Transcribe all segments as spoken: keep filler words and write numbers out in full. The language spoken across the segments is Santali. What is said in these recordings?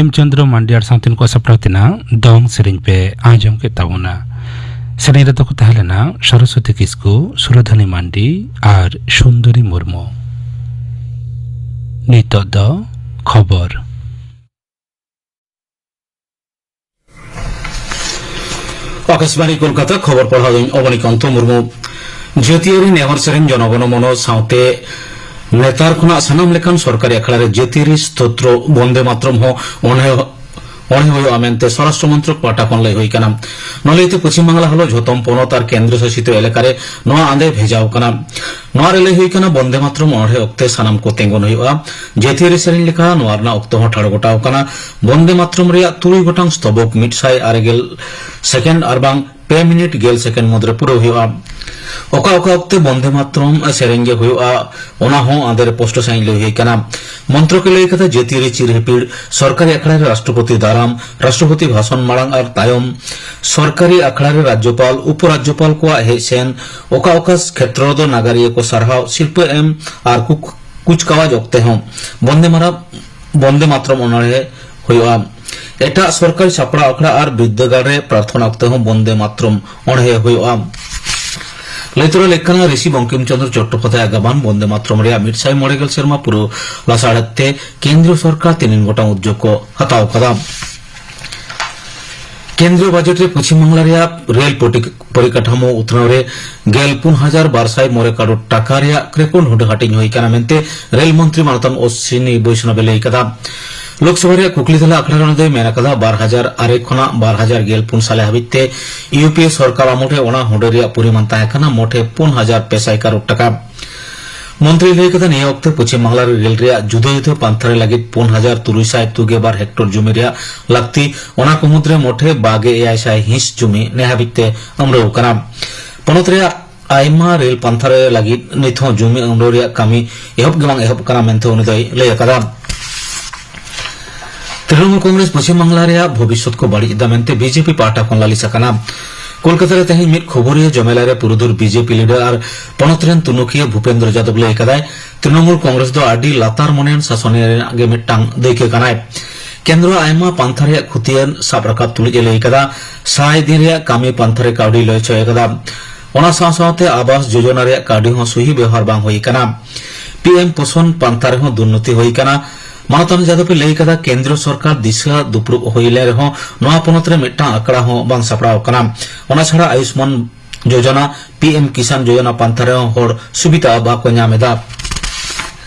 ᱵᱚᱝᱠᱤᱢ ᱪᱚᱸᱫᱽᱨᱚ ᱢᱟᱱᱰᱤ ᱟᱨ ᱥᱟᱶᱛᱮᱱ ᱠᱚ ᱥᱟᱯᱲᱟᱣ ᱛᱮᱱᱟᱜ ᱫᱚᱝ ᱥᱮᱨᱮᱧ ᱯᱮ ᱟᱸᱡᱚᱢ ᱠᱮᱫ ᱛᱟᱵᱚᱱᱟ᱾ ᱥᱮᱨᱮᱧ ᱨᱮᱫᱚ ᱠᱚ ᱛᱟᱦᱮᱸ ᱞᱮᱱᱟ ᱥᱚᱨᱚᱥᱚᱛᱤ ᱠᱤᱥᱠᱩ, ᱥᱩᱨᱟᱫᱷᱟᱱᱤ ᱢᱟᱱᱰᱤ ᱟᱨ ᱥᱩᱱᱫᱚᱨᱤ ᱢᱩᱨᱢᱩ᱾ ᱱᱤᱛᱚᱜ ᱫᱚ ᱠᱷᱚᱵᱚᱨ᱾ ᱟᱠᱟᱥᱵᱟᱬᱤ ᱠᱳᱞᱠᱟᱛᱟ, ᱠᱷᱚᱵᱚᱨ ᱯᱟᱲᱦᱟᱣ ᱫᱚᱧ ᱚᱵᱚᱱᱤᱠᱟᱱᱛᱚ ᱢᱩᱨᱢᱩ᱾ ᱡᱟᱹᱛᱤᱭᱟᱹᱨᱤ ᱱᱮᱦᱚᱨ ᱥᱮᱨᱮᱧ ᱡᱚᱱᱚᱜᱚᱱᱚ ᱢᱚᱱᱚ ᱥᱟᱶᱛᱮ ᱱᱮᱛᱟᱨ ᱠᱷᱚᱱᱟᱜ ᱥᱟᱱᱟᱢ ᱞᱮᱠᱟᱱ ᱥᱚᱨᱠᱟᱨᱤ ᱟᱠᱷᱲᱟ ᱨᱮ ᱡᱟᱹᱛᱤᱭᱟᱹᱨᱤ ᱥᱛᱳᱛᱨᱚ ᱵᱚᱱᱫᱮ ᱢᱟᱛᱨᱚᱢ ᱦᱚᱸ ᱚᱬᱦᱮ, ᱚᱬᱦᱮ ᱦᱩᱭᱩᱜᱼᱟ ᱢᱮᱱᱛᱮ ᱥᱚᱨᱟᱥᱴᱨᱚ ᱢᱚᱱᱛᱨᱚᱠ ᱯᱟᱦᱴᱟ ᱠᱷᱚᱱ ᱞᱟᱹᱭ ᱦᱩᱭ ᱠᱟᱱᱟ᱾ ᱱᱚᱣᱟ ᱞᱟᱹᱭᱛᱮ ᱯᱚᱪᱷᱤᱢ ᱵᱟᱝᱞᱟ ᱦᱚᱞᱚ ᱡᱷᱚᱛᱚᱢ ᱯᱚᱱᱚᱛ ᱟᱨ ᱠᱮᱱᱫᱨᱚ ᱥᱟᱥᱤᱛ ᱮᱞᱟᱠᱟ ᱨᱮ ᱱᱚᱣᱟ ᱟᱸᱫᱮ ᱵᱷᱮᱡᱟᱣ ᱠᱟᱱᱟ᱾ ᱱᱚᱣᱟ ᱨᱮ ᱞᱟᱹᱭ ᱦᱩᱭ ᱠᱟᱱᱟ, ᱵᱚᱱᱫᱮ ᱢᱟᱛᱨᱚᱢ ᱚᱬᱦᱮ ᱚᱠᱛᱮ ᱥᱟᱱᱟᱢ ᱠᱚ ᱛᱮᱸᱜᱚᱱ ᱦᱩᱭᱩᱜᱼᱟ᱾ ᱡᱟᱹᱛᱤᱭᱟᱹᱨᱤ ᱥᱮᱨᱮᱧ ᱞᱮᱠᱟ ᱱᱚᱣᱟ ᱨᱮᱱᱟᱜ ᱚᱠᱛᱚ ᱦᱚᱸ ᱴᱷᱟᱲ ᱜᱚᱴᱟᱣ ᱠᱟᱱᱟ᱾ ᱵᱚᱱᱫᱮ ᱢᱟᱛᱨᱚᱢ ᱨᱮᱭᱟᱜ ᱛᱩᱨᱩᱭ ᱜᱚᱴᱟᱝ ᱥᱛᱚᱵᱚᱠ ᱢᱤᱫ ᱥᱟᱭ ᱟᱨᱮ ᱜᱮᱞ ᱥᱮᱠᱮᱱᱰ ᱟᱨ ᱵᱟᱝ ᱯᱮ ᱢᱤᱱᱤᱴ ᱜᱮᱞ ᱥᱮᱠᱮᱱᱰ ᱢᱩᱫᱽᱨᱮ ᱯᱩᱨᱟᱹᱣ ᱦᱩᱭᱩᱜᱼᱟ᱾ ᱚᱠᱟ ᱚᱠᱟ ᱚᱠᱛᱮ ᱵᱚᱱᱫᱮ ᱢᱟᱛᱨᱚᱢ ᱥᱮᱨᱮᱧ ᱜᱮ ᱦᱩᱭᱩᱜᱼᱟ, ᱚᱱᱟ ᱦᱚᱸ ᱟᱸᱫᱮ ᱨᱮ ᱯᱚᱥᱴᱚ ᱥᱟᱺᱦᱤᱡ ᱞᱟᱹᱭ ᱦᱩᱭ ᱠᱟᱱᱟ᱾ ᱢᱚᱱᱛᱨᱚᱠ ᱮ ᱞᱟᱹᱭ ᱠᱟᱫᱟ, ᱡᱟᱹᱛᱤᱭᱟᱹᱨᱤ ᱪᱤᱨ ᱦᱤᱯᱤᱲ ᱥᱚᱨᱠᱟᱨᱤ ᱟᱠᱷᱲᱟ ᱨᱮ ᱨᱟᱥᱴᱨᱚᱯᱚᱛᱤ ᱫᱟᱨᱟᱢ, ᱨᱟᱥᱴᱨᱚᱯᱚᱛᱤ ᱵᱷᱟᱥᱚᱱ ᱢᱟᱲᱟᱝ ᱟᱨ ᱛᱟᱭᱚᱢ, ᱥᱚᱨᱠᱟᱨᱤ ᱟᱠᱷᱲᱟ ᱨᱮ ᱨᱟᱡᱽᱡᱚᱯᱟᱞ, ᱩᱯᱚᱨᱟᱡᱽᱡᱚᱯᱟᱞ ᱠᱚᱣᱟᱜ ᱦᱮᱡ ᱥᱮᱱ, ᱚᱠᱟ ᱚᱠᱟ ᱠᱷᱮᱛᱨᱚ ᱫᱚ ᱱᱟᱜᱟᱨᱤᱭᱟᱹ ᱠᱚ ᱥᱟᱨᱦᱟᱣ, ᱥᱤᱨᱯᱟᱹ ᱮᱢ ᱟᱨ ᱠᱩᱠ-, ᱠᱩᱪᱠᱟᱣᱟᱡ ᱚᱠᱛᱮ ᱦᱚᱸ ᱵᱚᱱᱫᱮ ᱢᱟᱨᱟ-, ᱵᱚᱱᱫᱮ ᱢᱟᱛᱨᱚᱢ ᱚᱱᱚᱬᱦᱮ ᱦᱩᱭᱩᱜᱼᱟ᱾ ᱮᱴᱟᱜ ᱥᱚᱨᱠᱟᱨᱤ ᱥᱟᱯᱲᱟᱣ ᱟᱠᱷᱲᱟ ᱟᱨ ᱵᱤᱨᱫᱟᱹᱜᱟᱲ ᱨᱮ ᱯᱨᱟᱨᱛᱷᱚᱱᱟ ᱚᱠᱛᱮ ᱦᱚᱸ ᱵᱚᱱᱫᱮ ᱢᱟᱛᱨᱚᱢ ᱚᱬᱦᱮ ᱦᱩᱭᱩᱜᱼᱟ᱾ ᱞᱟᱹᱭ ᱛᱚᱨᱟ ᱞᱮᱠ ᱠᱟᱱᱟ, ᱨᱤᱥᱤ ᱵᱚᱝᱠᱤᱢ ᱪᱚᱸᱫᱽᱨᱚ ᱪᱚᱴᱴᱳᱯᱟᱫᱷᱭᱟᱭ ᱟᱜ ᱜᱟᱵᱟᱱ ᱵᱚᱱᱫᱮ ᱢᱟᱛᱨᱚᱢ ᱨᱮᱭᱟᱜ ᱢᱤᱫ ᱥᱟᱭ ᱢᱚᱬᱮ ᱜᱮᱞ ᱥᱮᱨᱢᱟ ᱯᱩᱨᱟᱹᱣ ᱞᱟᱥᱟᱲᱦᱮᱫ ᱛᱮ ᱠᱮᱱᱫᱨᱤᱭᱚ ᱥᱚᱨᱠᱟᱨ ᱛᱤᱱ ᱜᱚᱴᱟᱝ ᱩᱫᱽᱡᱳᱜᱽ ᱠᱚ ᱦᱟᱛᱟᱣ ᱟᱠᱟᱫᱟ᱾ ᱠᱮᱱᱫᱨᱤᱭᱚ ᱵᱟᱡᱮᱴ ᱨᱮ ᱯᱚᱪᱷᱤᱢ ᱵᱟᱝᱞᱟ ᱨᱮᱭᱟᱜ ᱨᱮᱞ ᱯᱚᱴᱤ-, ᱯᱚᱨᱤᱠᱟᱴᱷᱟᱢᱳ ᱩᱛᱱᱟᱹᱣ ᱨᱮ ᱜᱮᱞ ᱯᱩᱱ ᱦᱟᱡᱟᱨ ᱵᱟᱨ ᱥᱟᱭ ᱢᱚᱬᱮ ᱠᱟᱨᱳᱲ ᱴᱟᱠᱟ ᱨᱮᱭᱟᱜ ᱠᱨᱮᱠᱚᱱ ᱦᱩᱰᱟᱹ ᱦᱟᱹᱴᱤᱧ ᱦᱩᱭ ᱟᱠᱟᱱᱟ ᱢᱮᱱᱛᱮ ᱨᱮᱞ ᱢᱚᱱᱛᱨᱤ ᱢᱟᱱᱚᱛᱟᱱ ᱚᱥᱥᱤᱱᱤ ᱵᱳᱭᱥᱱᱚᱵ ᱮ ᱞᱟᱹᱭ ᱟᱠᱟᱫᱟ᱾ ᱞᱳᱠᱥᱚᱵᱷᱟ ᱨᱮᱭᱟᱜ ᱠᱩᱠᱞᱤ ᱛᱟᱞᱟ ᱟᱠᱷᱲᱟ ᱨᱮ ᱚᱱᱟ ᱫᱚᱭ ᱢᱮᱱ ᱟᱠᱟᱫᱟ, ᱵᱟᱨ ᱦᱟᱡᱟᱨ ᱟᱨᱮ ᱠᱷᱚᱱᱟᱜ ᱵᱟᱨ ᱦᱟᱡᱟᱨ ᱜᱮᱞ ᱯᱩᱱ ᱥᱟᱞᱮ ᱦᱟᱹᱵᱤᱡ ᱛᱮ ᱤᱭᱩ ᱯᱤ ᱮ ᱥᱚᱨᱠᱟᱨ ᱟᱢᱚᱞ ᱨᱮ ᱚᱱᱟ ᱦᱩᱰᱟᱹ ᱨᱮᱭᱟᱜ ᱯᱚᱨᱤᱢᱟᱱ ᱛᱟᱦᱮᱸ ᱠᱟᱱᱟ ᱢᱚᱴᱷᱮ ᱯᱩᱱ ᱦᱟᱡᱟᱨ ᱯᱮ ᱥᱟᱭ ᱠᱟᱨᱳᱲ ᱴᱟᱠᱟ᱾ ᱢᱚᱱᱛᱨᱤᱭ ᱞᱟᱹᱭ ᱠᱮᱫᱟ, ᱱᱤᱭᱟᱹ ᱚᱠᱛᱮ ᱯᱚᱪᱷᱤᱢ ᱵᱟᱝᱞᱟ ᱨᱮ ᱨᱮᱞ ᱨᱮᱭᱟᱜ ᱡᱩᱫᱟᱹ ᱡᱩᱫᱟᱹ ᱯᱟᱱᱛᱷᱟ ᱨᱮ ᱞᱟᱹᱜᱤᱫ ᱯᱩᱱ ᱦᱟᱡᱟᱨ ᱛᱩᱨᱩᱭ ᱥᱟᱭ ᱛᱩᱜᱮ ᱵᱟᱨ ᱦᱮᱠᱴᱚᱨ ᱡᱩᱢᱤ ᱨᱮᱭᱟᱜ ᱞᱟᱹᱠᱛᱤ, ᱚᱱᱟ ᱠᱚ ᱢᱩᱫᱽᱨᱮ ᱢᱚᱴᱷᱮ ᱵᱟᱜᱮ ᱮᱭᱟᱭ ᱥᱟᱭ ᱦᱤᱸᱥ ᱡᱩᱢᱤ ᱱᱮ ᱦᱟᱹᱵᱤᱡ ᱛᱮ ᱟᱢᱲᱟᱹᱣ ᱠᱟᱱᱟ᱾ ᱯᱚᱱᱚᱛ ᱨᱮᱭᱟᱜ ᱟᱭᱢᱟ ᱨᱮᱞ ᱯᱟᱱᱛᱷᱟ ᱨᱮ ᱞᱟᱹᱜᱤᱫ ᱱᱤᱛ ᱦᱚᱸ ᱡᱩᱢᱤ ᱟᱢᱲᱟᱹᱣ ᱨᱮᱭᱟᱜ ᱠᱟᱹᱢᱤ ᱮᱦᱚᱵ ᱜᱮ ᱵᱟᱝ ᱮᱦᱚᱵ ᱠᱟᱱᱟ ᱢᱮᱱᱛᱮ ᱩᱱᱤ ᱫᱚᱭ ᱞᱟᱹᱭ ᱟᱠᱟᱫᱟ᱾ ᱛᱨᱤᱱᱚᱢᱩᱞ ᱠᱚᱝᱜᱨᱮᱥ ᱯᱚᱪᱷᱤᱢ ᱵᱟᱝᱞᱟ ᱨᱮᱭᱟᱜ ᱵᱷᱚᱵᱤᱥᱥᱚᱛ ᱠᱚ ᱵᱟᱹᱲᱤᱡ ᱮᱫᱟ ᱢᱮᱱᱛᱮ ᱵᱤᱡᱮᱯᱤ ᱯᱟᱦᱴᱟ ᱠᱷᱚᱱ ᱞᱟᱹᱞᱤᱥ ᱟᱠᱟᱱᱟ᱾ ᱠᱳᱞᱠᱟᱛᱟ ᱨᱮ ᱛᱮᱦᱮᱧ ᱢᱤᱫ ᱠᱷᱚᱵᱚᱨᱤᱭᱟᱹ ᱡᱚᱢᱮᱞᱟᱭ ᱨᱮ ᱯᱩᱨᱩᱫᱷᱩᱞ ᱵᱤᱡᱮᱯᱤ ᱞᱤᱰᱟᱨ ᱟᱨ ᱯᱚᱱᱚᱛ ᱨᱮᱱ ᱛᱩᱱᱩᱠᱷᱤᱭᱟᱹ ᱵᱷᱩᱯᱮᱱᱫᱨᱚ ᱡᱟᱫᱚᱵ ᱞᱟᱹᱭ ᱟᱠᱟᱫᱟᱭ, ᱛᱨᱤᱱᱚᱢᱩᱞ ᱠᱚᱝᱜᱨᱮᱥ ᱫᱚ ᱟᱹᱰᱤ ᱞᱟᱛᱟᱨ ᱢᱚᱱᱮᱭᱟᱱ ᱥᱟᱥᱚᱱᱤᱭᱟᱹ ᱨᱮᱱᱟᱜ ᱜᱮ ᱢᱤᱫᱴᱟᱝ ᱫᱟᱹᱭᱠᱟᱹ ᱠᱟᱱᱟᱭ᱾ ᱠᱮᱱᱫᱨᱚ ᱟᱭᱢᱟ ᱯᱟᱱᱛᱷᱟ ᱨᱮᱭᱟᱜ ᱠᱷᱚᱛᱤᱭᱟᱱ ᱥᱟᱵ ᱨᱟᱠᱟᱵ ᱛᱩᱞᱩᱡ ᱮ ᱞᱟᱹᱭ ᱟᱠᱟᱫᱟ, ᱥᱟᱭ ᱫᱤᱱ ᱨᱮᱭᱟᱜ ᱠᱟᱹᱢᱤ ᱯᱟᱱᱛᱷᱟ ᱨᱮ ᱠᱟᱹᱣᱰᱤ ᱞᱟᱹᱭ ᱦᱚᱪᱚᱭ ᱟᱠᱟᱫᱟ᱾ ᱚᱱᱟ ᱥᱟᱶ ᱥᱟᱶᱛᱮ ᱟᱵᱟᱥ ᱡᱳᱡᱚᱱᱟ ᱨᱮᱭᱟᱜ ᱠᱟᱹᱣᱰᱤ ᱦᱚᱸ ᱥᱩᱦᱤ ᱵᱮᱣᱦᱟᱨ ᱵᱟᱝ ᱦᱩᱭ ᱟᱠᱟᱱᱟ᱾ ᱯᱤ ᱮᱢ ᱯᱳᱥᱚᱱ ᱯᱟᱱᱛᱷᱟ ᱨᱮᱦᱚᱸ ᱫᱩᱨᱱᱤᱛᱤ ᱦᱩᱭ ᱟᱠᱟᱱᱟ᱾ ᱢᱟᱱᱚᱛᱟᱱ ᱡᱟᱫᱚᱵ ᱮ ᱞᱟᱹᱭ ᱟᱠᱟᱫᱟ, ᱠᱮᱱᱫᱨᱚ ᱥᱚᱨᱠᱟᱨ ᱫᱤᱥᱟᱹ ᱫᱩᱯᱲᱩᱵ ᱦᱩᱭ ᱞᱮᱱ ᱨᱮᱦᱚᱸ ᱱᱚᱣᱟ ᱯᱚᱱᱚᱛ ᱨᱮ ᱢᱤᱫᱴᱟᱝ ᱟᱠᱷᱲᱟ ᱦᱚᱸ ᱵᱟᱝ ᱥᱟᱯᱲᱟᱣ ᱟᱠᱟᱱᱟ᱾ ᱚᱱᱟ ᱪᱷᱟᱲᱟ ᱟᱭᱩᱥᱢᱟᱱ ᱡᱳᱡᱚᱱᱟ, ᱯᱤ ᱮᱢ ᱠᱤᱥᱟᱱ ᱡᱳᱡᱚᱱᱟ ᱯᱟᱱᱛᱷᱟ ᱨᱮᱦᱚᱸ ᱦᱚᱲ ᱥᱩᱵᱤᱫᱷᱟ ᱵᱟᱠᱚ ᱧᱟᱢ ᱮᱫᱟ᱾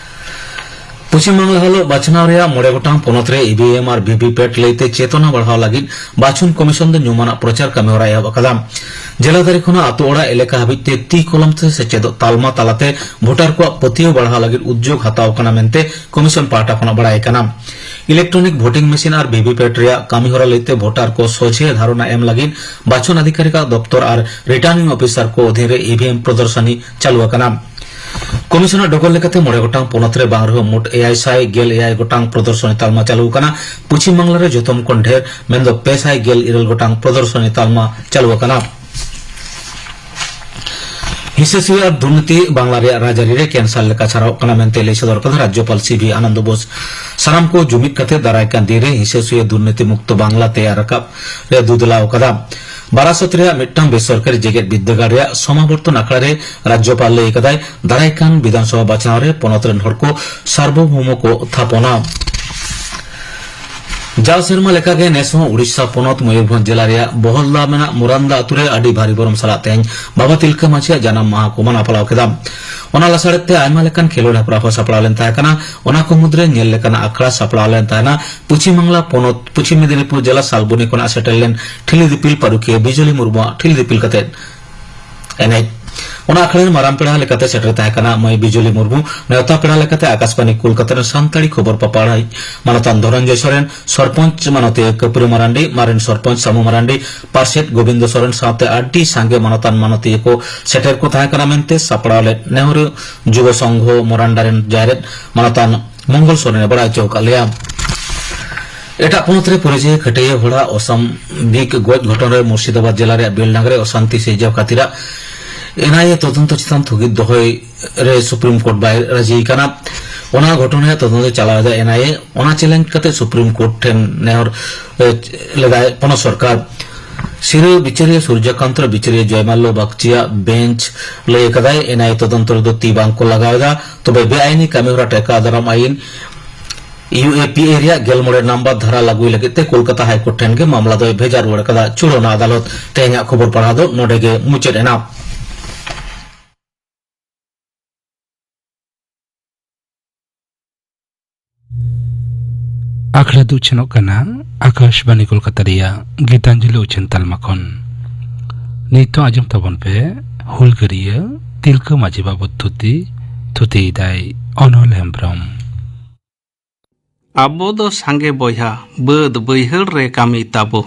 ᱯᱚᱪᱷᱤᱢ ᱵᱟᱝᱞᱟ ᱦᱟᱞᱚᱛ ᱵᱟᱪᱷᱱᱟᱣ ᱨᱮᱭᱟᱜ ᱢᱚᱬᱮ ᱜᱚᱴᱟᱝ ᱯᱚᱱᱚᱛ ᱨᱮ ᱤ ᱵᱷᱤ ᱮᱢ ᱟᱨ ᱵᱷᱤ ᱵᱷᱤ ᱯᱮᱴ ᱞᱟᱹᱭᱛᱮ ᱪᱮᱛᱚᱱᱟ ᱵᱟᱲᱦᱟᱣ ᱞᱟᱹᱜᱤᱫ ᱵᱟᱪᱷᱚᱱ ᱠᱚᱢᱤᱥᱚᱱ ᱫᱚ ᱧᱩᱢᱟᱱᱟᱜ ᱯᱨᱚᱪᱟᱨ ᱠᱟᱹᱢᱤ ᱦᱚᱨᱟᱭ ᱮᱦᱚᱵ ᱟᱠᱟᱫᱟ᱾ ᱡᱮᱞᱟ ᱫᱟᱨᱮ ᱠᱷᱚᱱᱟᱜ ᱟᱛᱳ ᱚᱲᱟᱜ ᱮᱞᱟᱠᱟ ᱦᱟᱹᱵᱤᱡ ᱛᱮ ᱛᱤ ᱠᱚᱞᱚᱢ ᱛᱮ ᱥᱮᱪᱮᱫᱚᱜ ᱛᱟᱞᱢᱟ ᱛᱟᱞᱟᱛᱮ ᱵᱷᱳᱴᱟᱨ ᱠᱚᱣᱟᱜ ᱯᱟᱹᱛᱭᱟᱹᱣ ᱵᱟᱲᱦᱟᱣ ᱞᱟᱹᱜᱤᱫ ᱩᱫᱽᱡᱳᱜᱽ ᱦᱟᱛᱟᱣ ᱠᱟᱱᱟ ᱢᱮᱱᱛᱮ ᱠᱚᱢᱤᱥᱚᱱ ᱯᱟᱦᱴᱟ ᱠᱷᱚᱱᱟᱜ ᱵᱟᱲᱟᱭ ᱠᱟᱱᱟ᱾ ᱤᱞᱮᱠᱴᱨᱚᱱᱤᱠ ᱵᱷᱳᱴᱤᱝ ᱢᱮᱥᱤᱱ ᱟᱨ ᱵᱷᱤ ᱵᱷᱤ ᱯᱮᱴ ᱨᱮᱭᱟᱜ ᱠᱟᱹᱢᱤ ᱦᱚᱨᱟ ᱞᱟᱹᱭᱛᱮ ᱵᱷᱳᱴᱟᱨ ᱠᱚ ᱥᱚᱡᱷᱮ ᱫᱷᱟᱨᱚᱱᱟ ᱮᱢ ᱞᱟᱹᱜᱤᱫ ᱵᱟᱪᱷᱚᱱ ᱟᱫᱷᱤᱠᱟᱨᱤᱠᱟᱜ ᱫᱚᱯᱛᱚᱨ ᱟᱨ ᱨᱤᱴᱟᱨᱱᱤᱝ ᱚᱯᱷᱤᱥᱟᱨ ᱠᱚ ᱚᱫᱷᱤᱱ ᱨᱮ ᱤ ᱵᱷᱤ ᱮᱢ ᱯᱨᱚᱫᱚᱨᱥᱚᱱᱤ ᱪᱟᱹᱞᱩ ᱟᱠᱟᱱᱟ᱾ ᱠᱚᱢᱤᱥᱚᱱᱟᱜ ᱰᱚᱜᱚᱨ ᱞᱮᱠᱟᱛᱮ ᱢᱚᱬᱮ ᱜᱚᱴᱟᱝ ᱯᱚᱱᱚᱛ ᱨᱮ ᱵᱟᱝ ᱨᱮᱦᱚᱸ ᱢᱳᱴ ᱮᱭᱟᱭ ᱥᱟᱭ ᱜᱮᱞ ᱮᱭᱟᱭ ᱜᱚᱴᱟᱝ ᱯᱨᱚᱫᱚᱨᱥᱚᱱᱤ ᱛᱟᱞᱢᱟ ᱪᱟᱹᱞᱩ ᱟᱠᱟᱱᱟ᱾ ᱯᱚᱪᱷᱤᱢ ᱵᱟᱝᱞᱟ ᱨᱮ ᱡᱚᱛᱚᱢ ᱠᱷᱚᱱ ᱰᱷᱮᱨ, ᱢᱮᱱᱫᱚ ᱯᱮ ᱥᱟᱭ ᱜᱮᱞ ᱤᱨᱟᱹᱞ ᱜᱚᱴᱟᱝ ᱯᱨᱚᱫᱚᱨᱥᱚᱱᱤ ᱛᱟᱞᱢᱟ ᱪᱟᱹᱞᱩ ᱟᱠᱟᱱᱟ᱾ ᱦᱤᱸᱥᱟᱹ ᱥᱩᱭᱟᱹ ᱟᱨ ᱫᱩᱨᱱᱤᱛᱤ ᱵᱟᱝᱞᱟ ᱨᱮᱭᱟᱜ ᱨᱟᱡᱽᱟᱹᱨᱤ ᱨᱮ ᱠᱮᱱᱥᱟᱨ ᱞᱮᱠᱟ ᱪᱷᱟᱨᱟᱣᱜ ᱠᱟᱱᱟ ᱢᱮᱱᱛᱮ ᱞᱟᱹᱭ ᱥᱚᱫᱚᱨ ᱠᱟᱫᱟ ᱨᱟᱡᱽᱡᱚᱯᱟᱞ ᱥᱤ ᱵᱷᱤ ᱟᱱᱚᱱᱫᱚ ᱵᱳᱥ᱾ ᱥᱟᱱᱟᱢ ᱠᱚ ᱡᱩᱢᱤᱫ ᱠᱟᱛᱮ ᱫᱟᱨᱟᱭ ᱠᱟᱱ ᱫᱤᱱ ᱨᱮ ᱦᱤᱸᱥᱟᱹ ᱥᱩᱭᱟᱹ ᱫᱩᱨᱱᱤᱛᱤ ᱢᱩᱠᱛᱚ ᱵᱟᱝᱞᱟ ᱛᱮᱭᱟᱨ ᱨᱟᱠᱟᱵ ᱨᱮ ᱫᱩᱫᱽᱞᱟᱣ ᱟᱠᱟᱫᱟ᱾ ᱵᱟᱨᱟᱥᱚᱛ ᱨᱮᱭᱟᱜ ᱢᱤᱫᱴᱟᱝ ᱵᱮᱥᱚᱨᱠᱟᱨᱤ ᱡᱮᱜᱮᱛ ᱵᱤᱨᱫᱟᱹᱜᱟᱲ ᱨᱮᱭᱟᱜ ᱥᱚᱢᱟᱵᱚᱨᱛᱚᱱ ᱟᱠᱷᱲᱟ ᱨᱮ ᱨᱟᱡᱽᱡᱚᱯᱟᱞ ᱞᱟᱹᱭ ᱟᱠᱟᱫᱟᱭ, ᱫᱟᱨᱟᱭ ᱠᱟᱱ ᱵᱤᱫᱷᱟᱱᱥᱚᱵᱷᱟ ᱵᱟᱪᱷᱱᱟᱣ ᱨᱮ ᱯᱚᱱᱚᱛ ᱨᱮᱱ ᱦᱚᱲ ᱠᱚ ᱥᱟᱨᱵᱚᱵᱷᱳᱣᱢᱚ ᱠᱚ ᱛᱷᱟᱯᱚᱱᱟ᱾ ᱡᱟᱣ ᱥᱮᱨᱢᱟ ᱞᱮᱠᱟᱜᱮ ᱱᱮᱥ ᱦᱚᱸ ᱩᱲᱤᱥᱥᱟ ᱯᱚᱱᱚᱛ ᱢᱚᱭᱩᱨᱵᱷᱚᱸᱡᱽ ᱡᱮᱞᱟ ᱨᱮᱭᱟᱜ ᱵᱚᱦᱚᱞᱫᱟ ᱢᱮᱱᱟᱜ ᱢᱩᱨᱟᱱᱫᱟ ᱟᱹᱛᱩ ᱨᱮ ᱟᱹᱰᱤ ᱵᱷᱟᱹᱨᱤ ᱵᱷᱚᱨᱚᱢ ᱥᱟᱞᱟᱜ ᱛᱮᱦᱮᱧ ᱵᱟᱵᱟ ᱛᱤᱞᱠᱟᱹ ᱢᱟᱹᱡᱷᱤᱭᱟᱜ ᱡᱟᱱᱟᱢ ᱢᱟᱦᱟ ᱠᱚ ᱢᱟᱱᱟᱣ ᱯᱟᱞᱟᱣ ᱠᱮᱫᱟ᱾ ᱚᱱᱟ ᱞᱟᱥᱟᱲᱦᱮᱫ ᱛᱮ ᱟᱭᱢᱟ ᱞᱮᱠᱟᱱ ᱠᱷᱮᱞᱳᱰ ᱦᱮᱯᱨᱟᱣ ᱦᱚᱸ ᱥᱟᱯᱲᱟᱣ ᱞᱮᱱ ᱛᱟᱦᱮᱸ ᱠᱟᱱᱟ᱾ ᱚᱱᱟ ᱠᱚ ᱢᱩᱫᱽᱨᱮ ᱧᱮᱞ ᱞᱮᱠᱟᱱᱟᱜ ᱟᱠᱷᱲᱟ ᱥᱟᱯᱲᱟᱣ ᱞᱮᱱ ᱛᱟᱦᱮᱱᱟ ᱯᱚᱪᱷᱤᱢ ᱵᱟᱝᱞᱟ ᱯᱚᱱᱚᱛ ᱯᱚᱪᱷᱤᱢ ᱢᱮᱫᱤᱱᱤᱯᱩᱨ ᱡᱮᱞᱟ ᱥᱟᱞᱵᱚᱱᱤ ᱠᱷᱚᱱᱟᱜ ᱥᱮᱴᱮᱨ ᱞᱮᱱ ᱴᱷᱤᱞᱤ ᱫᱤᱯᱤᱞ ᱯᱟᱹᱨᱩᱠᱷᱤᱭᱟᱹ ᱵᱤᱡᱚᱞᱤ ᱢᱩᱨᱢᱩᱣᱟᱜ ᱴᱷᱤᱞᱤ ᱫᱤᱯᱤᱞ ᱠᱟᱛᱮ ᱮᱱᱮᱡ᱾ ᱚᱱᱟ ᱟᱠᱷᱲᱟ ᱨᱮ ᱢᱟᱨᱟᱝ ᱯᱮᱲᱟ ᱞᱮᱠᱟᱛᱮ ᱥᱮᱴᱮᱨ ᱛᱟᱦᱮᱸ ᱠᱟᱱᱟ ᱢᱟᱹᱭ ᱵᱤᱡᱚᱞᱤ ᱢᱩᱨᱢᱩ, ᱱᱮᱣᱛᱟ ᱯᱮᱲᱟ ᱞᱮᱠᱟᱛᱮ ᱟᱠᱟᱥᱵᱟᱱᱤ ᱠᱳᱞᱠᱟᱛᱟ ᱨᱮᱱ ᱥᱟᱱᱛᱟᱲᱤ ᱠᱷᱚᱵᱚᱨ ᱯᱟᱯᱟᱲᱟᱭᱤᱡ ᱢᱟᱱᱚᱛᱟᱱ ᱫᱷᱚᱱᱚᱱᱡᱚᱭ ᱥᱚᱨᱮᱱ, ᱥᱚᱨᱯᱚᱧᱪ ᱢᱟᱱᱚᱛᱤᱭᱟᱹ ᱠᱟᱹᱯᱩᱨᱟᱹ ᱢᱟᱨᱟᱱᱰᱤ, ᱢᱟᱨᱮᱱ ᱥᱚᱨᱯᱚᱧᱪ ᱥᱟᱢᱩ ᱢᱟᱨᱟᱱᱰᱤ, ᱯᱟᱨᱥᱮᱛ ᱜᱳᱵᱤᱱᱫᱚ ᱥᱚᱨᱮᱱ ᱥᱟᱶᱛᱮ ᱟᱹᱰᱤ ᱥᱟᱸᱜᱮ ᱢᱟᱱᱚᱛᱟᱱ ᱢᱟᱱᱚᱛᱤᱭᱟᱹ ᱠᱚ ᱥᱮᱴᱮᱨ ᱠᱚ ᱛᱟᱦᱮᱸ ᱠᱟᱱᱟ ᱢᱮᱱᱛᱮ ᱥᱟᱯᱲᱟᱣ ᱞᱮᱫ ᱱᱮᱦᱨᱩ ᱡᱩᱵᱚ ᱥᱚᱝᱜᱷᱚ ᱢᱚᱨᱟᱱᱰᱟ ᱨᱮᱱ ᱡᱟᱭᱨᱮᱫ ᱢᱟᱱᱚᱛᱟᱱ ᱢᱚᱝᱜᱚᱞ ᱥᱚᱨᱮᱱ ᱮ ᱵᱟᱲᱟᱭ ᱦᱚᱪᱚ ᱟᱠᱟᱫ ᱞᱮᱭᱟ᱾ ᱮᱴᱟᱜ ᱯᱚᱱᱚᱛ ᱨᱮ ᱯᱚᱨᱤᱡᱟᱹᱭ ᱠᱷᱟᱹᱴᱟᱹᱭᱟᱹ ᱦᱚᱲᱟᱜ ᱚᱥᱟᱢᱵᱷᱤᱠ ᱜᱚᱡ ᱜᱷᱚᱴᱚᱱ ᱨᱮ ᱢᱩᱨᱥᱤᱫᱟᱵᱟᱫᱽ ᱡᱮᱞᱟ ᱨᱮᱭᱟᱜ ᱵᱮᱞᱰᱟᱝ ᱨᱮ ᱚᱥᱟᱱᱛᱤ ᱥᱤᱨᱡᱟᱹᱣ ᱠᱷᱟᱹᱛᱤᱨᱟᱜ ᱮᱱ ᱟᱭ ᱮ ᱛᱚᱫᱚᱱᱛᱚ ᱪᱮᱛᱟᱱ ᱛᱷᱩᱜᱤᱛ ᱫᱚᱦᱚᱭ ᱨᱮ ᱥᱩᱯᱨᱤᱢ ᱠᱳᱨᱴ ᱵᱟᱭ ᱨᱟᱹᱡᱤ ᱟᱠᱟᱱᱟ᱾ ᱚᱱᱟ ᱜᱷᱚᱴᱚᱱ ᱨᱮᱭᱟᱜ ᱛᱚᱫᱚᱱᱛᱚ ᱪᱟᱞᱟᱣ ᱮᱫᱟ ᱮᱱ ᱟᱭ ᱮ᱾ ᱚᱱᱟ ᱪᱮᱞᱮᱧᱡᱽ ᱠᱟᱛᱮ ᱥᱩᱯᱨᱤᱢ ᱠᱳᱨᱴ ᱴᱷᱮᱱ ᱱᱮᱦᱚᱨ, ᱮ, ᱞᱮᱫᱟᱭ ᱯᱚᱱᱚᱛ ᱥᱚᱨᱠᱟᱨ᱾ ᱥᱤᱨᱟᱹ ᱵᱤᱪᱟᱹᱨᱤᱭᱟᱹ ᱥᱩᱨᱡᱚᱠᱟᱱᱛ ᱨᱮ ᱵᱤᱪᱟᱹᱨᱤᱭᱟᱹ ᱡᱚᱭᱢᱟᱞᱞᱚ ᱵᱟᱜᱪᱤᱭᱟᱜ ᱵᱮᱧᱪ ᱞᱟᱹᱭ ᱟᱠᱟᱫᱟᱭ, ᱮᱱ ᱟᱭ ᱮ ᱛᱚᱫᱚᱱᱛᱚ ᱨᱮᱫᱚ ᱛᱤ ᱵᱟᱝ ᱠᱚ ᱞᱟᱜᱟᱣ ᱮᱫᱟ, ᱛᱚᱵᱮ ᱵᱮᱟᱭᱤᱱᱤ ᱠᱟᱹᱢᱤᱦᱚᱨᱟ ᱴᱮᱠᱟᱣ ᱫᱟᱨᱟᱢ ᱟᱹᱭᱤᱱ, ᱤᱭᱩ ᱮ ᱯᱤ ᱮ ᱨᱮᱭᱟᱜ ᱜᱮᱞ ᱢᱚᱬᱮ ᱱᱟᱢᱵᱟᱨ ᱫᱷᱟᱨᱟ ᱞᱟᱹᱜᱩᱭ ᱞᱟᱹᱜᱤᱫ ᱛᱮ ᱠᱳᱞᱠᱟᱛᱟ ᱦᱟᱭ ᱠᱳᱨᱴ ᱴᱷᱮᱱ ᱜᱮ ᱢᱟᱢᱞᱟ ᱫᱚᱭ ᱵᱷᱮᱡᱟ ᱨᱩᱣᱟᱹᱲ ᱟᱠᱟᱫᱟ᱾ ᱪᱷᱩᱲᱟᱹᱣᱱᱟ ᱟᱫᱟᱞᱚᱛ᱾ ᱛᱮᱦᱮᱧᱟᱜ ᱠᱷᱚᱵᱚᱨ ᱯᱟᱲᱦᱟᱣ ᱫᱚ ᱱᱚᱰᱮ ᱜᱮ ᱢᱩᱪᱟᱹᱫ ᱮᱱᱟ᱾ ᱟᱠᱷᱲᱟ ᱫᱚ ᱩᱪᱷᱟᱹᱱᱚᱜ ᱠᱟᱱᱟ ᱟᱠᱟᱥᱵᱟᱱᱤ ᱠᱳᱞᱠᱟᱛᱟ ᱨᱮᱭᱟᱜ ᱜᱤᱛᱟᱧᱡᱚᱞᱤ ᱩᱪᱷᱟᱹᱱ ᱛᱟᱞᱢᱟ ᱠᱷᱚᱱ᱾ ᱱᱤᱛᱚᱜ ᱟᱸᱡᱚᱢ ᱛᱟᱵᱚᱱ ᱯᱮ ᱦᱩᱞᱜᱟᱹᱨᱤᱭᱟᱹ ᱛᱤᱞᱠᱟᱹ ᱢᱟᱹᱡᱷᱤ ᱵᱟᱵᱚᱛ ᱛᱷᱩᱛᱤ᱾ ᱛᱷᱩᱛᱤᱭᱮᱫᱟᱭ ᱚᱱᱚᱞ ᱦᱮᱢᱵᱽᱨᱚᱢ᱾ ᱟᱵᱚ ᱫᱚ ᱥᱟᱸᱜᱮ ᱵᱚᱭᱦᱟ, ᱵᱟᱹᱫᱽ ᱵᱟᱹᱭᱦᱟᱹᱲ ᱨᱮ ᱠᱟᱹᱢᱤ ᱛᱟᱵᱚ,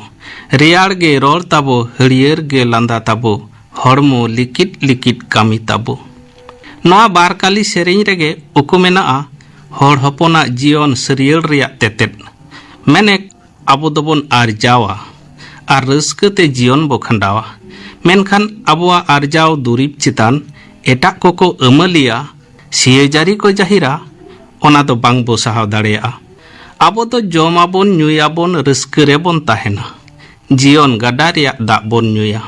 ᱨᱮᱭᱟᱲ ᱜᱮ ᱨᱚᱲ ᱛᱟᱵᱚ, ᱦᱟᱹᱨᱭᱟᱹᱲ ᱜᱮ ᱞᱟᱸᱫᱟ ᱛᱟᱵᱚ, ᱦᱚᱲᱢᱚ ᱞᱤᱠᱤᱫ ᱞᱤᱠᱤᱫ ᱠᱟᱹᱢᱤ ᱛᱟᱵᱚ᱾ ᱱᱚᱣᱟ ᱵᱟᱨ ᱠᱟᱞᱤ ᱥᱮᱨᱮᱧ ᱨᱮᱜᱮ ᱩᱠᱩ ᱢᱮᱱᱟᱜᱼᱟ ᱦᱚᱲ ᱦᱚᱯᱚᱱᱟᱜ ᱡᱤᱭᱚᱱ ᱥᱟᱹᱨᱭᱟᱹᱲ ᱨᱮᱭᱟᱜ ᱛᱮᱛᱮᱫ᱾ ᱢᱮᱱᱮᱠ, ᱟᱵᱚ ᱫᱚᱵᱚᱱ ᱟᱨᱡᱟᱣᱟ ᱟᱨ ᱨᱟᱹᱥᱠᱟᱹ ᱛᱮ ᱡᱤᱭᱚᱱ ᱵᱚ ᱠᱷᱟᱸᱰᱟᱣᱟ᱾ ᱢᱮᱱᱠᱷᱟᱱ ᱟᱵᱚᱣᱟᱜ ᱟᱨᱡᱟᱣ ᱫᱩᱨᱤᱵᱽ ᱪᱮᱛᱟᱱ ᱮᱴᱟᱜ ᱠᱚᱠᱚ ᱟᱹᱢᱟᱹᱞᱤᱭᱟ, ᱥᱤᱭᱟᱹᱡᱟᱹᱨᱤ ᱠᱚ ᱡᱟᱹᱦᱤᱨᱟ, ᱚᱱᱟ ᱫᱚ ᱵᱟᱝ ᱵᱚ ᱥᱟᱦᱟᱣ ᱫᱟᱲᱮᱭᱟᱜᱼᱟ᱾ ᱟᱵᱚ ᱫᱚ ᱡᱚᱢᱟᱵᱚᱱ, ᱧᱩᱭᱟᱵᱚᱱ, ᱨᱟᱹᱥᱠᱟᱹ ᱨᱮᱵᱚᱱ ᱛᱟᱦᱮᱱᱟ᱾ ᱡᱤᱭᱚᱱ ᱜᱟᱰᱟ ᱨᱮᱭᱟᱜ ᱫᱟᱜ ᱵᱚᱱ ᱧᱩᱭᱟ᱾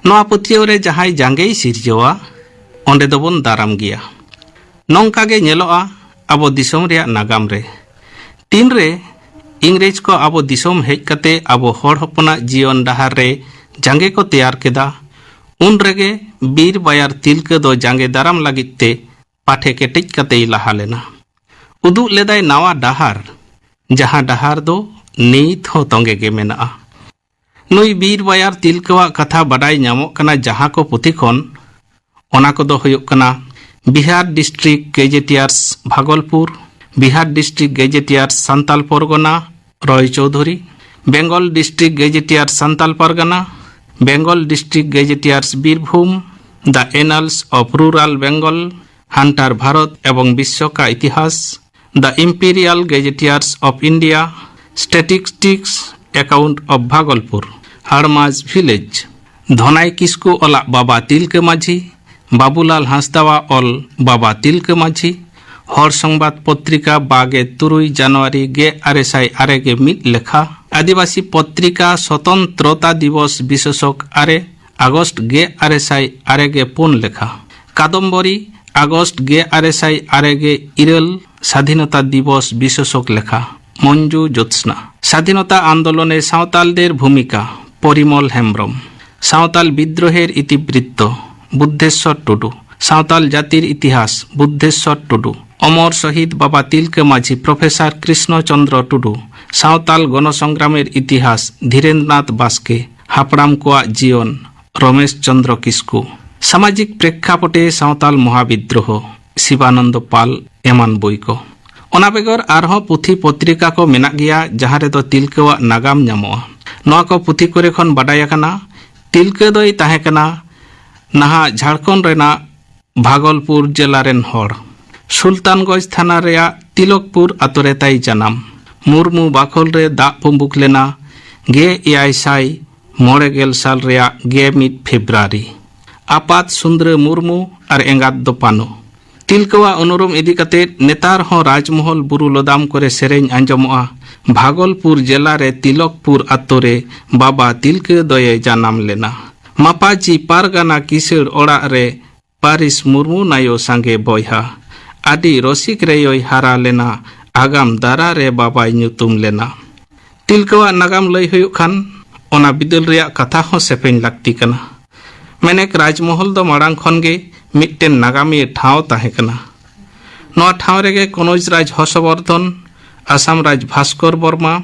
ᱱᱚᱣᱟ ᱯᱟᱹᱛᱭᱟᱹᱣ ᱨᱮ ᱡᱟᱦᱟᱸᱭ ᱡᱟᱸᱜᱮᱭ ᱥᱤᱨᱡᱟᱹᱣᱟ, ᱚᱸᱰᱮ ᱫᱚᱵᱚᱱ ᱫᱟᱨᱟᱢ ᱜᱮᱭᱟ᱾ ᱱᱚᱝᱠᱟ ᱜᱮ ᱧᱮᱞᱚᱜᱼᱟ ᱟᱵᱚ ᱫᱤᱥᱚᱢ ᱨᱮᱭᱟᱜ ᱱᱟᱜᱟᱢ ᱨᱮ᱾ ᱛᱤᱱᱨᱮ ᱤᱝᱨᱮᱡᱽ ᱠᱚ ᱟᱵᱚ ᱫᱤᱥᱚᱢ ᱦᱮᱡ ᱠᱟᱛᱮ ᱟᱵᱚ ᱦᱚᱲ ᱦᱚᱯᱚᱱᱟᱜ ᱡᱤᱭᱚᱱ ᱰᱟᱦᱟᱨ ᱨᱮ ᱡᱟᱸᱜᱮ ᱠᱚ ᱛᱮᱭᱟᱨ ᱠᱮᱫᱟ, ᱩᱱ ᱨᱮᱜᱮ ᱵᱤᱨ ᱵᱟᱭᱟᱨ ᱛᱤᱞᱠᱟᱹ ᱫᱚ ᱡᱟᱸᱜᱮ ᱫᱟᱨᱟᱢ ᱞᱟᱹᱜᱤᱫ ᱛᱮ ᱯᱟᱴᱷᱮ ᱠᱮᱴᱮᱡ ᱠᱟᱛᱮᱭ ᱞᱟᱦᱟ ᱞᱮᱱᱟ᱾ ᱩᱫᱩᱜ ᱞᱮᱫᱟᱭ ᱱᱟᱣᱟ ᱰᱟᱦᱟᱨ, ᱡᱟᱦᱟᱸ ᱰᱟᱦᱟᱨ ᱫᱚ ᱱᱤᱛ ᱦᱚᱸ ᱛᱚᱸᱜᱮ ᱜᱮ ᱢᱮᱱᱟᱜᱼᱟ᱾ ᱱᱩᱭ ᱵᱤᱨ ᱵᱟᱭᱟᱨ ᱛᱤᱞᱠᱟᱹᱣᱟᱜ ᱠᱟᱛᱷᱟ ᱵᱟᱰᱟᱭ ᱧᱟᱢᱚᱜ ᱠᱟᱱᱟ ᱡᱟᱦᱟᱸ ᱠᱚ ᱯᱩᱛᱷᱤ ᱠᱷᱚᱱ, ᱚᱱᱟ ᱠᱚᱫᱚ ᱦᱩᱭᱩᱜ ᱠᱟᱱᱟ Bihar district gazetteers Bhagalpur, Bihar district gazetteers Santal Pargana Roy Choudhury, Bengal district gazetteers Santal Pargana, Bengal district gazetteers Birbhum, The Annals of Rural Bengal, Hunter Bharat ᱮᱵᱚᱝ ᱵᱤᱥᱥᱚ ᱠᱟ ᱤᱛᱤᱦᱟᱥ, The Imperial Gazetteers of India, Statistics Account of Bhagalpur, Harmaj Village, ᱫᱷᱚᱱᱟᱭ ᱠᱤᱥᱠᱩ ᱚᱞᱟᱜ ᱵᱟᱵᱟ ᱛᱤᱞᱠᱟᱹ ᱢᱟᱹᱡᱷᱤ, ᱵᱟᱵᱩᱞᱟᱞ ᱦᱟᱸᱥᱫᱟᱣᱟᱜ ᱚᱞ ᱵᱟᱵᱟ ᱛᱤᱞᱠᱟᱹ ᱢᱟᱹᱡᱷᱤ, ᱦᱚᱲ ᱥᱚᱝᱵᱟᱫ ᱯᱚᱛᱨᱤᱠᱟ ᱵᱟᱜᱮ ᱛᱩᱨᱩᱭ ᱡᱟᱱᱩᱣᱟᱨᱤ ᱜᱮ ᱟᱨᱮ ᱥᱟᱭ ᱟᱨᱮ ᱜᱮ ᱢᱤᱫ ᱞᱮᱠᱷᱟ, ᱟᱹᱫᱤᱵᱟᱹᱥᱤ ᱯᱚᱛᱨᱤᱠᱟ ᱥᱚᱛᱚᱱᱛᱨᱚᱛᱟ ᱫᱤᱵᱚᱥ ᱵᱤᱥᱮᱥᱚᱠ ᱟᱨᱮ ᱟᱜᱚᱥᱴ ᱜᱮ ᱟᱨᱮ ᱥᱟᱭ ᱟᱨᱮ ᱜᱮ ᱯᱩᱱ ᱞᱮᱠᱷᱟ, ᱠᱟᱫᱚᱢᱵᱚᱨᱤ ᱟᱜᱚᱥᱴ ᱜᱮ ᱟᱨᱮ ᱥᱟᱭ ᱟᱨᱮ ᱜᱮ ᱤᱨᱟᱹᱞ ᱥᱟᱫᱷᱤᱱᱚᱛᱟ ᱫᱤᱵᱚᱥ ᱵᱤᱥᱮᱥᱚᱠ ᱞᱮᱠᱷᱟ, ᱢᱚᱧᱡᱩ ᱡᱳᱛᱥᱱᱟ᱾ ᱥᱟᱫᱷᱤᱱᱚᱛᱟ ᱟᱱᱫᱳᱞᱚᱱᱮ ᱥᱟᱶᱛᱟᱞ ᱰᱮᱨ ᱵᱷᱩᱢᱤᱠᱟ, ᱯᱚᱨᱤᱢᱚᱞ ᱦᱮᱢᱵᱽᱨᱚᱢ᱾ ᱥᱟᱶᱛᱟᱞ ᱵᱤᱫᱽᱨᱳᱦᱮᱨ ᱤᱛᱤᱵᱨᱤᱛᱛᱚ, ᱵᱩᱫᱽᱫᱷᱮᱥᱥᱚᱨ ᱴᱩᱰᱩ᱾ ᱥᱟᱶᱛᱟᱞ ᱡᱟᱹᱛᱤᱨ ᱤᱛᱤᱦᱟᱥ, ᱵᱩᱫᱽᱫᱷᱮᱥᱥᱚᱨ ᱴᱩᱰᱩ᱾ ᱚᱢᱚᱨ ᱥᱚᱦᱤᱫ ᱵᱟᱵᱟ ᱛᱤᱞᱠᱟᱹ ᱢᱟᱹᱡᱷᱤ, ᱯᱨᱚᱯᱷᱮᱥᱚᱨ ᱠᱨᱤᱥᱱᱚ ᱪᱚᱸᱫᱽᱨᱚ ᱴᱩᱰᱩ᱾ ᱥᱟᱶᱛᱟᱞ ᱜᱚᱱᱚᱥᱚᱝᱜᱨᱟᱢᱮᱨ ᱤᱛᱤᱦᱟᱥ, ᱫᱷᱤᱨᱮᱱᱫᱨᱚᱱᱟᱛᱷ ᱵᱟᱥᱠᱮ᱾ ᱦᱟᱯᱲᱟᱢ ᱠᱚᱣᱟᱜ ᱡᱤᱭᱚᱱ, ᱨᱚᱢᱮᱥ ᱪᱚᱸᱫᱽᱨᱚ ᱠᱤᱥᱠᱩ᱾ ᱥᱟᱢᱟᱡᱤᱠ ᱯᱨᱮᱠᱠᱷᱟᱯᱚᱴᱮ ᱥᱟᱶᱛᱟᱞ ᱢᱚᱦᱟᱵᱤᱫᱽᱨᱳᱦᱚ, ᱥᱤᱵᱟᱱᱚᱱᱫᱚ ᱯᱟᱞ, ᱮᱢᱟᱱ ᱵᱳᱭ ᱠᱚ᱾ ᱚᱱᱟ ᱵᱮᱜᱚᱨ ᱟᱨᱦᱚᱸ ᱯᱩᱛᱷᱤ ᱯᱚᱛᱨᱤᱠᱟ ᱠᱚ ᱢᱮᱱᱟᱜ ᱜᱮᱭᱟ, ᱡᱟᱦᱟᱸ ᱨᱮᱫᱚ ᱛᱤᱞᱠᱟᱹᱣᱟᱜ ᱱᱟᱜᱟᱢ ᱧᱟᱢᱚᱜᱼᱟ᱾ ᱱᱚᱣᱟ ᱠᱚ ᱯᱩᱛᱷᱤ ᱠᱚᱨᱮ ᱠᱷᱚᱱ ᱵᱟᱰᱟᱭ ᱟᱠᱟᱱᱟ, ᱛᱤᱞᱠᱟᱹ ᱫᱚᱭ ᱛᱟᱦᱮᱸ ᱠᱟᱱᱟ ᱱᱟᱦᱟᱜ ᱡᱷᱟᱲᱠᱷᱚᱸᱰ ᱨᱮᱱᱟᱜ ᱵᱷᱟᱜᱚᱞᱯᱩᱨ ᱡᱮᱞᱟ ᱨᱮᱱ ᱦᱚᱲ᱾ ᱥᱩᱞᱛᱟᱱᱜᱚᱸᱡᱽ ᱛᱷᱟᱱᱟ ᱨᱮᱭᱟᱜ ᱛᱤᱞᱚᱠᱯᱩᱨ ᱟᱛᱳ ᱨᱮ ᱛᱟᱭ ᱡᱟᱱᱟᱢ᱾ ᱢᱩᱨᱢᱩ ᱵᱟᱠᱷᱳᱞ ᱨᱮ ᱫᱟᱜ ᱯᱩᱸᱵᱩᱠ ᱞᱮᱱᱟ ᱜᱮ ᱮᱭᱟᱭ ᱥᱟᱭ ᱢᱚᱬᱮ ᱜᱮᱞ ᱥᱟᱞ ᱨᱮᱭᱟᱜ ᱜᱮ ᱢᱤᱫ ᱯᱷᱮᱵᱽᱨᱩᱣᱟᱨᱤ᱾ ᱟᱯᱟᱛ ᱥᱩᱱᱫᱽᱨᱟᱹ ᱢᱩᱨᱢᱩ ᱟᱨ ᱮᱸᱜᱟᱛ ᱫᱚ ᱯᱟᱱᱚ᱾ ᱛᱤᱞᱠᱟᱹᱣᱟᱜ ᱩᱱᱩᱨᱩᱢ ᱤᱫᱤ ᱠᱟᱛᱮ ᱱᱮᱛᱟᱨ ᱦᱚᱸ ᱨᱟᱡᱽᱢᱚᱦᱚᱞ ᱵᱩᱨᱩ ᱞᱚᱫᱟᱢ ᱠᱚᱨᱮ ᱥᱮᱨᱮᱧ ᱟᱸᱡᱚᱢᱚᱜᱼᱟ, ᱵᱷᱟᱜᱚᱞᱯᱩᱨ ᱡᱮᱞᱟ ᱨᱮ ᱛᱤᱞᱚᱠᱯᱩᱨ ᱟᱛᱳ ᱨᱮ ᱵᱟᱵᱟ ᱛᱤᱞᱠᱟᱹ ᱫᱚᱭᱮ ᱡᱟᱱᱟᱢ ᱞᱮᱱᱟ᱾ ᱢᱟᱯᱟᱡᱤ ᱯᱟᱨᱜᱟᱱᱟ ᱠᱤᱥᱟᱹᱲ ᱚᱲᱟᱜ ᱨᱮ ᱯᱟᱹᱨᱤᱥ ᱢᱩᱨᱢᱩ ᱱᱟᱭᱚ ᱥᱟᱸᱜᱮ ᱵᱚᱭᱦᱟ᱾ ᱟᱹᱰᱤ ᱨᱚᱥᱤᱠ ᱨᱮᱭᱚᱭ ᱦᱟᱨᱟ ᱞᱮᱱᱟ, ᱟᱜᱟᱢ ᱫᱟᱨᱟ ᱨᱮ ᱵᱟᱵᱟᱭ ᱧᱩᱛᱩᱢ ᱞᱮᱱᱟ᱾ ᱛᱤᱞᱠᱟᱹᱣᱟᱜ ᱱᱟᱜᱟᱢ ᱞᱟᱹᱭ ᱦᱩᱭᱩᱜ ᱠᱷᱟᱱ, ᱚᱱᱟ ᱵᱤᱫᱟᱹᱞ ᱨᱮᱭᱟᱜ ᱠᱟᱛᱷᱟ ᱦᱚᱸ ᱥᱮᱯᱮᱧ ᱞᱟᱹᱠᱛᱤ ᱠᱟᱱᱟ᱾ ᱢᱮᱱᱮᱠ ᱨᱟᱡᱽᱢᱚᱦᱚᱞ ᱫᱚ ᱢᱟᱲᱟᱝ ᱠᱷᱚᱱ ᱜᱮ ᱢᱤᱫᱴᱮᱱ ᱱᱟᱜᱟᱢᱤᱭᱟᱹ ᱴᱷᱟᱶ ᱛᱟᱦᱮᱸ ᱠᱟᱱᱟ᱾ ᱱᱚᱣᱟ ᱴᱷᱟᱶ ᱨᱮᱜᱮ ᱠᱚᱱᱚᱡᱽ ᱨᱟᱡᱽ ᱦᱚᱥᱚᱵᱚᱨᱫᱷᱚᱱ, ᱟᱥᱟᱢ ᱨᱟᱡᱽ ᱵᱷᱟᱥᱠᱚᱨ ᱵᱚᱨᱢᱟ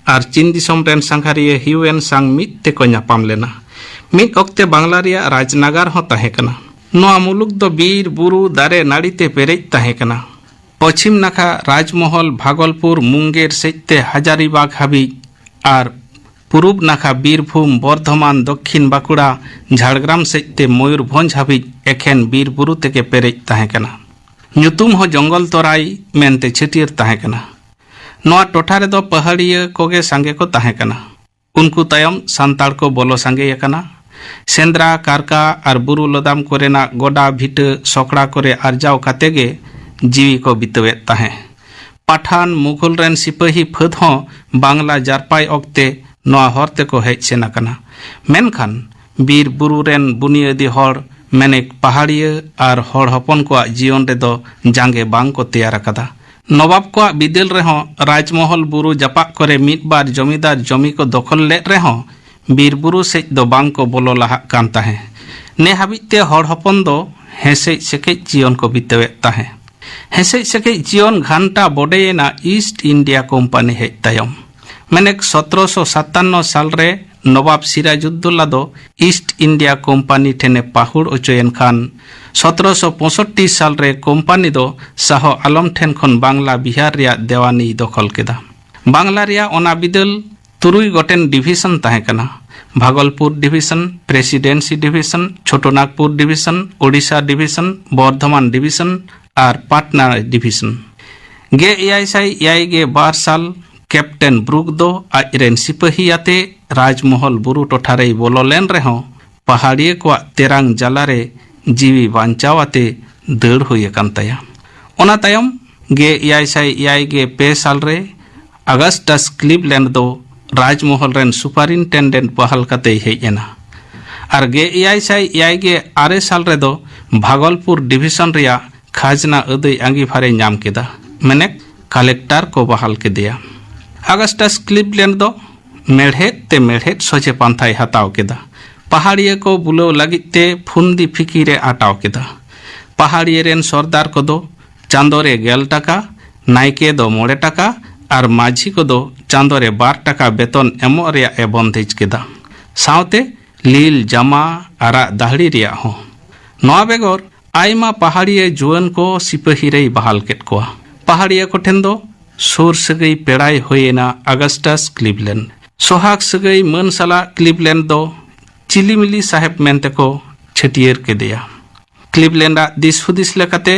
ᱟᱨ ᱪᱤᱱ ᱫᱤᱥᱚᱢ ᱨᱮᱱ ᱥᱟᱸᱜᱷᱟᱨᱤᱭᱟᱹ ᱦᱤᱭᱩ ᱮᱱ ᱥᱟᱝ ᱢᱤᱫ ᱛᱮᱠᱚ ᱧᱟᱯᱟᱢ ᱞᱮᱱᱟ᱾ ᱢᱤᱫ ᱚᱠᱛᱮ ᱵᱟᱝᱞᱟ ᱨᱮᱭᱟᱜ ᱨᱟᱡᱽᱱᱟᱜᱟᱨ ᱦᱚᱸ ᱛᱟᱦᱮᱸ ᱠᱟᱱᱟ᱾ ᱱᱚᱣᱟ ᱢᱩᱞᱩᱠ ᱫᱚ ᱵᱤᱨ, ᱵᱩᱨᱩ, ᱫᱟᱨᱮ, ᱱᱟᱹᱲᱤ ᱛᱮ ᱯᱮᱨᱮᱡ ᱛᱟᱦᱮᱸ ᱠᱟᱱᱟ᱾ ᱯᱚᱪᱷᱤᱢ ᱱᱟᱠᱷᱟ ᱨᱟᱡᱽᱢᱚᱦᱚᱞ ᱵᱷᱟᱜᱚᱞᱯᱩᱨ ᱢᱩᱝᱜᱮᱨ ᱥᱮᱡ ᱛᱮ ᱦᱟᱡᱟᱨᱤᱵᱟᱜᱽ ᱦᱟᱹᱵᱤᱡ ᱟᱨ ᱯᱩᱨᱩᱵ ᱱᱟᱠᱷᱟ ᱵᱤᱨᱵᱷᱩᱢ, ᱵᱚᱨᱫᱷᱚᱢᱟᱱ, ᱫᱚᱠᱠᱷᱤᱱ ᱵᱟᱸᱠᱩᱲᱟ, ᱡᱷᱟᱲᱜᱨᱟᱢ ᱥᱮᱡ ᱛᱮ ᱢᱚᱭᱩᱨᱵᱷᱚᱸᱡᱽ ᱦᱟᱹᱵᱤᱡ ᱮᱠᱷᱮᱱ ᱵᱤᱨ ᱵᱩᱨᱩ ᱛᱮᱜᱮ ᱯᱮᱨᱮᱡ ᱛᱟᱦᱮᱸ ᱠᱟᱱᱟ᱾ ᱧᱩᱛᱩᱢ ᱦᱚᱸ ᱡᱚᱝᱜᱚᱞ ᱛᱚᱨᱟᱭ ᱢᱮᱱᱛᱮ ᱪᱷᱟᱹᱴᱭᱟᱹᱨ ᱛᱟᱦᱮᱸ ᱠᱟᱱᱟ᱾ ᱱᱚᱣᱟ ᱴᱚᱴᱷᱟ ᱨᱮᱫᱚ ᱯᱟᱦᱟᱲᱤᱭᱟᱹ ᱠᱚᱜᱮ ᱥᱟᱸᱜᱮ ᱠᱚ ᱛᱟᱦᱮᱸ ᱠᱟᱱᱟ᱾ ᱩᱱᱠᱩ ᱛᱟᱭᱚᱢ ᱥᱟᱱᱛᱟᱲ ᱠᱚ ᱵᱚᱞᱚ ᱥᱟᱸᱜᱮ ᱟᱠᱟᱱᱟ᱾ ᱥᱮᱸᱫᱽᱨᱟ, ᱠᱟᱨᱠᱟ ᱟᱨ ᱵᱩᱨᱩ ᱞᱚᱫᱟᱢ ᱠᱚᱨᱮᱱᱟᱜ ᱜᱚᱰᱟ ᱵᱷᱤᱴᱟᱹ ᱥᱚᱠᱲᱟ ᱠᱚᱨᱮ ᱟᱨᱡᱟᱣ ᱠᱟᱛᱮ ᱜᱮ ᱡᱤᱣᱤ ᱠᱚ ᱵᱤᱛᱟᱹᱣᱮᱫ ᱛᱟᱦᱮᱸ᱾ ᱯᱟᱴᱷᱟᱱ ᱢᱩᱜᱷᱚᱞ ᱨᱮᱱ ᱥᱤᱯᱟᱹᱦᱤ ᱯᱷᱟᱹᱫᱽ ᱦᱚᱸ ᱵᱟᱝᱞᱟ ᱡᱟᱨᱯᱟᱭ ᱚᱠᱛᱮ ᱱᱚᱣᱟ ᱦᱚᱨ ᱛᱮᱠᱚ ᱦᱮᱡ ᱥᱮᱱ ᱟᱠᱟᱱᱟ᱾ ᱢᱮᱱᱠᱷᱟᱱ ᱵᱤᱨ ᱵᱩᱨᱩ ᱨᱮᱱ ᱵᱩᱱᱤᱭᱟᱹᱫᱤ ᱦᱚᱲ, ᱢᱮᱱᱮᱠ ᱯᱟᱦᱟᱲᱤᱭᱟᱹ ᱟᱨ ᱦᱚᱲ ᱦᱚᱯᱚᱱ ᱠᱚᱣᱟᱜ ᱡᱤᱭᱚᱱ ᱨᱮᱫᱚ ᱡᱟᱸᱜᱮ ᱵᱟᱝ ᱠᱚ ᱛᱮᱭᱟᱨ ᱟᱠᱟᱫᱟ᱾ ᱱᱚᱵᱟᱵ ᱠᱚᱣᱟᱜ ᱵᱤᱫᱟᱹᱞ ᱨᱮᱦᱚᱸ ᱨᱟᱡᱽᱢᱚᱦᱚᱞ ᱵᱩᱨᱩ ᱡᱟᱯᱟᱜ ᱠᱚᱨᱮ ᱢᱤᱫ ᱵᱟᱨ ᱡᱚᱢᱤᱫᱟᱨ ᱡᱚᱢᱤ ᱠᱚ ᱫᱚᱠᱷᱚᱞ ᱞᱮᱫ ᱨᱮᱦᱚᱸ ᱵᱤᱨ ᱵᱩᱨᱩ ᱥᱮᱡ ᱫᱚ ᱵᱟᱝ ᱠᱚ ᱵᱚᱞᱚ ᱞᱟᱦᱟᱜ ᱠᱟᱱ ᱛᱟᱦᱮᱸ᱾ ᱱᱮ ᱦᱟᱹᱵᱤᱡ ᱛᱮ ᱦᱚᱲ ᱦᱚᱯᱚᱱ ᱫᱚ ᱦᱮᱸᱥᱮᱡ ᱥᱮᱠᱮᱡ ᱡᱤᱭᱚᱱ ᱠᱚ ᱵᱤᱛᱟᱹᱣᱮᱫ ᱛᱟᱦᱮᱸ᱾ ᱦᱮᱸᱥᱮᱡ ᱥᱮᱠᱮᱡ ᱡᱤᱭᱚᱱ ᱜᱷᱟᱱᱴᱟ ᱵᱚᱰᱮᱭᱮᱱᱟ ᱤᱥᱴ ᱤᱱᱰᱤᱭᱟ ᱠᱳᱢᱯᱟᱱᱤ ᱦᱮᱡ ᱛᱟᱭᱚᱢ᱾ ᱢᱮᱱᱮᱠ ᱥᱚᱛᱨᱚᱥᱚ ᱥᱟᱛᱟᱱᱱᱚ ᱥᱟᱞ ᱨᱮ ᱱᱚᱵᱟᱵ ᱥᱤᱨᱟᱡᱩᱫᱽᱫᱳᱞᱟ ᱫᱚ ᱤᱥᱴ ᱤᱱᱰᱤᱭᱟ ᱠᱳᱢᱯᱟᱱᱤ ᱴᱷᱮᱱᱮ ᱯᱟᱹᱦᱩᱲ ᱚᱪᱚᱭᱮᱱ ᱠᱷᱟᱱ, ᱥᱚᱛᱨᱚᱥᱚ ᱯᱚᱸᱥᱚᱴᱴᱤ ᱥᱟᱞ ᱨᱮ ᱠᱳᱢᱯᱟᱱᱤ ᱫᱚ ᱥᱟᱦᱚ ᱟᱞᱚᱢ ᱴᱷᱮᱱ ᱠᱷᱚᱱ ᱵᱟᱝᱞᱟ ᱵᱤᱦᱟᱨ ᱨᱮᱭᱟᱜ ᱫᱮᱣᱟᱱᱤᱭ ᱫᱚᱠᱷᱚᱞ ᱠᱮᱫᱟ᱾ ᱵᱟᱝᱞᱟ ᱨᱮᱭᱟᱜ ᱚᱱᱟ ᱵᱤᱫᱟᱹᱞ ᱛᱩᱨᱩᱭ ᱜᱚᱴᱮᱱ ᱰᱤᱵᱷᱤᱥᱚᱱ ᱛᱟᱦᱮᱸ ᱠᱟᱱᱟ: Bhagalpur division, presidency division, Chota Nagpur division, Odisha division, Bardhaman division ᱟᱨ ᱯᱟᱴᱱᱟ ᱰᱤᱵᱷᱤᱥᱚᱱ᱾ ᱜᱮᱞ ᱮᱭᱟᱭ ᱥᱟᱭ ᱮᱭᱟᱭ ᱜᱮᱞ ᱵᱟᱨ ᱥᱟᱞ ᱠᱮᱯᱴᱮᱱ ᱵᱨᱩᱠ ᱫᱚ ᱟᱡ ᱨᱮᱱ ᱥᱤᱯᱟᱹᱦᱤ ᱟᱛᱮ ᱨᱟᱡᱽᱢᱚᱦᱚᱞ ᱵᱩᱨᱩ ᱴᱚᱴᱷᱟ ᱨᱮᱭ ᱵᱚᱞᱚ ᱞᱮᱱ ᱨᱮᱦᱚᱸ, ᱯᱟᱦᱟᱲᱤᱭᱟᱹ ᱠᱚᱣᱟᱜ ᱛᱮᱨᱟᱝ ᱡᱟᱞᱟ ᱨᱮ ᱡᱤᱣᱤ ᱵᱟᱧᱪᱟᱣ ᱟᱛᱮ ᱫᱟᱹᱲ ᱦᱩᱭ ᱟᱠᱟᱱ ᱛᱟᱭᱟ᱾ ᱚᱱᱟ ᱛᱟᱭᱚᱢ ᱜᱮᱞ ᱮᱭᱟᱭ ᱥᱟᱭ ᱮᱭᱟᱭ ᱜᱮᱞ ᱯᱮ ᱥᱟᱞ ᱨᱮ ᱟᱜᱟᱥᱴᱟᱥ ᱠᱞᱤᱵᱽᱞᱮᱱᱰ ᱫᱚ ᱨᱟᱡᱽᱢᱚᱦᱚᱞ ᱨᱮᱱ ᱥᱩᱯᱟᱨᱤᱱᱴᱮᱱᱰᱮᱱᱴ ᱵᱟᱦᱟᱞ ᱠᱟᱛᱮᱭ ᱦᱮᱡ ᱮᱱᱟ ᱟᱨ ᱜᱮᱞ ᱮᱭᱟᱭ ᱥᱟᱭ ᱮᱭᱟᱭ ᱜᱮᱞ ᱟᱨᱮ ᱥᱟᱞ ᱨᱮᱫᱚ ᱵᱷᱟᱜᱚᱞᱯᱩᱨ ᱰᱤᱵᱷᱤᱥᱚᱱ ᱨᱮᱭᱟᱜ ᱠᱷᱟᱡᱽᱱᱟ ᱟᱹᱫᱟᱹᱭ ᱟᱸᱜᱤᱵᱷᱟᱨᱮ ᱧᱟᱢ ᱠᱮᱫᱟ, ᱢᱮᱱᱮᱠ ᱠᱟᱞᱮᱠᱴᱟᱨ ᱠᱚ ᱵᱟᱦᱟᱞ ᱠᱮᱫᱮᱭᱟ᱾ ᱟᱜᱟᱥᱴᱟᱥ ᱠᱞᱤᱵᱽᱞᱮᱱᱰ ᱫᱚ ᱢᱮᱲᱦᱮᱫ ᱛᱮ ᱢᱮᱲᱦᱮᱫ ᱥᱚᱡᱷᱮ ᱯᱟᱱᱛᱷᱟᱭ ᱦᱟᱛᱟᱣ ᱠᱮᱫᱟ᱾ ᱯᱟᱦᱟᱲᱤᱭᱟᱹ ᱠᱚ ᱵᱩᱞᱟᱹᱣ ᱞᱟᱹᱜᱤᱫ ᱛᱮ ᱯᱷᱩᱱᱫᱤ ᱯᱷᱤᱠᱤᱨᱮ ᱟᱴᱟᱣ ᱠᱮᱫᱟ᱾ ᱯᱟᱦᱟᱲᱤᱭᱟᱹ ᱨᱮᱱ ᱥᱚᱨᱫᱟᱨ ᱠᱚᱫᱚ ᱪᱟᱸᱫᱚ ᱨᱮ ᱜᱮᱞ ᱴᱟᱠᱟ, ᱱᱟᱭᱠᱮ ᱫᱚ ᱢᱚᱬᱮ ᱴᱟᱠᱟ ᱟᱨ ᱢᱟᱹᱡᱷᱤ ᱠᱚᱫᱚ ᱪᱟᱸᱫᱚ ᱨᱮ ᱵᱟᱨ ᱴᱟᱠᱟ ᱵᱮᱛᱚᱱ ᱮᱢᱚᱜ ᱨᱮᱭᱟᱜ ᱮ ᱵᱚᱱᱫᱮᱡ ᱠᱮᱫᱟ, ᱥᱟᱶᱛᱮ ᱞᱤᱞ ᱡᱟᱢᱟ, ᱟᱨᱟᱜ ᱫᱟᱦᱲᱤ ᱨᱮᱭᱟᱜ ᱦᱚᱸ᱾ ᱱᱚᱣᱟ ᱵᱮᱜᱚᱨ ᱟᱭᱢᱟ ᱯᱟᱦᱟᱲᱤᱭᱟᱹ ᱡᱩᱣᱟᱹᱱ ᱠᱚ ᱥᱤᱯᱟᱹᱦᱤ ᱨᱮᱭ ᱵᱟᱦᱟᱞ ᱠᱮᱫ ᱠᱚᱣᱟ᱾ ᱯᱟᱦᱟᱲᱤᱭᱟᱹ ᱠᱚᱴᱷᱮᱱ ᱫᱚ ᱥᱩᱨ ᱥᱟᱹᱜᱟᱹᱭ ᱯᱮᱲᱟᱭ ᱦᱩᱭᱮᱱᱟ ᱟᱜᱟᱥᱴᱟᱥ ᱠᱞᱤᱵᱽᱞᱮᱱᱰ᱾ ᱥᱚᱦᱟᱜᱽ ᱥᱟᱹᱜᱟᱹᱭ ᱢᱟᱹᱱ ᱥᱟᱞᱟᱜ ᱠᱞᱤᱵᱽᱞᱮᱱᱰ ᱫᱚ ᱪᱤᱞᱤᱢᱤᱞᱤ ᱥᱟᱦᱮᱵᱽ ᱢᱮᱱᱛᱮ ᱠᱚ ᱪᱷᱟᱹᱴᱭᱟᱹᱨ ᱠᱮᱫᱮᱭᱟ᱾ ᱠᱞᱤᱵᱽᱞᱮᱱᱰ ᱟᱜ ᱫᱤᱥ ᱦᱩᱫᱤᱥ ᱞᱮᱠᱟᱛᱮ,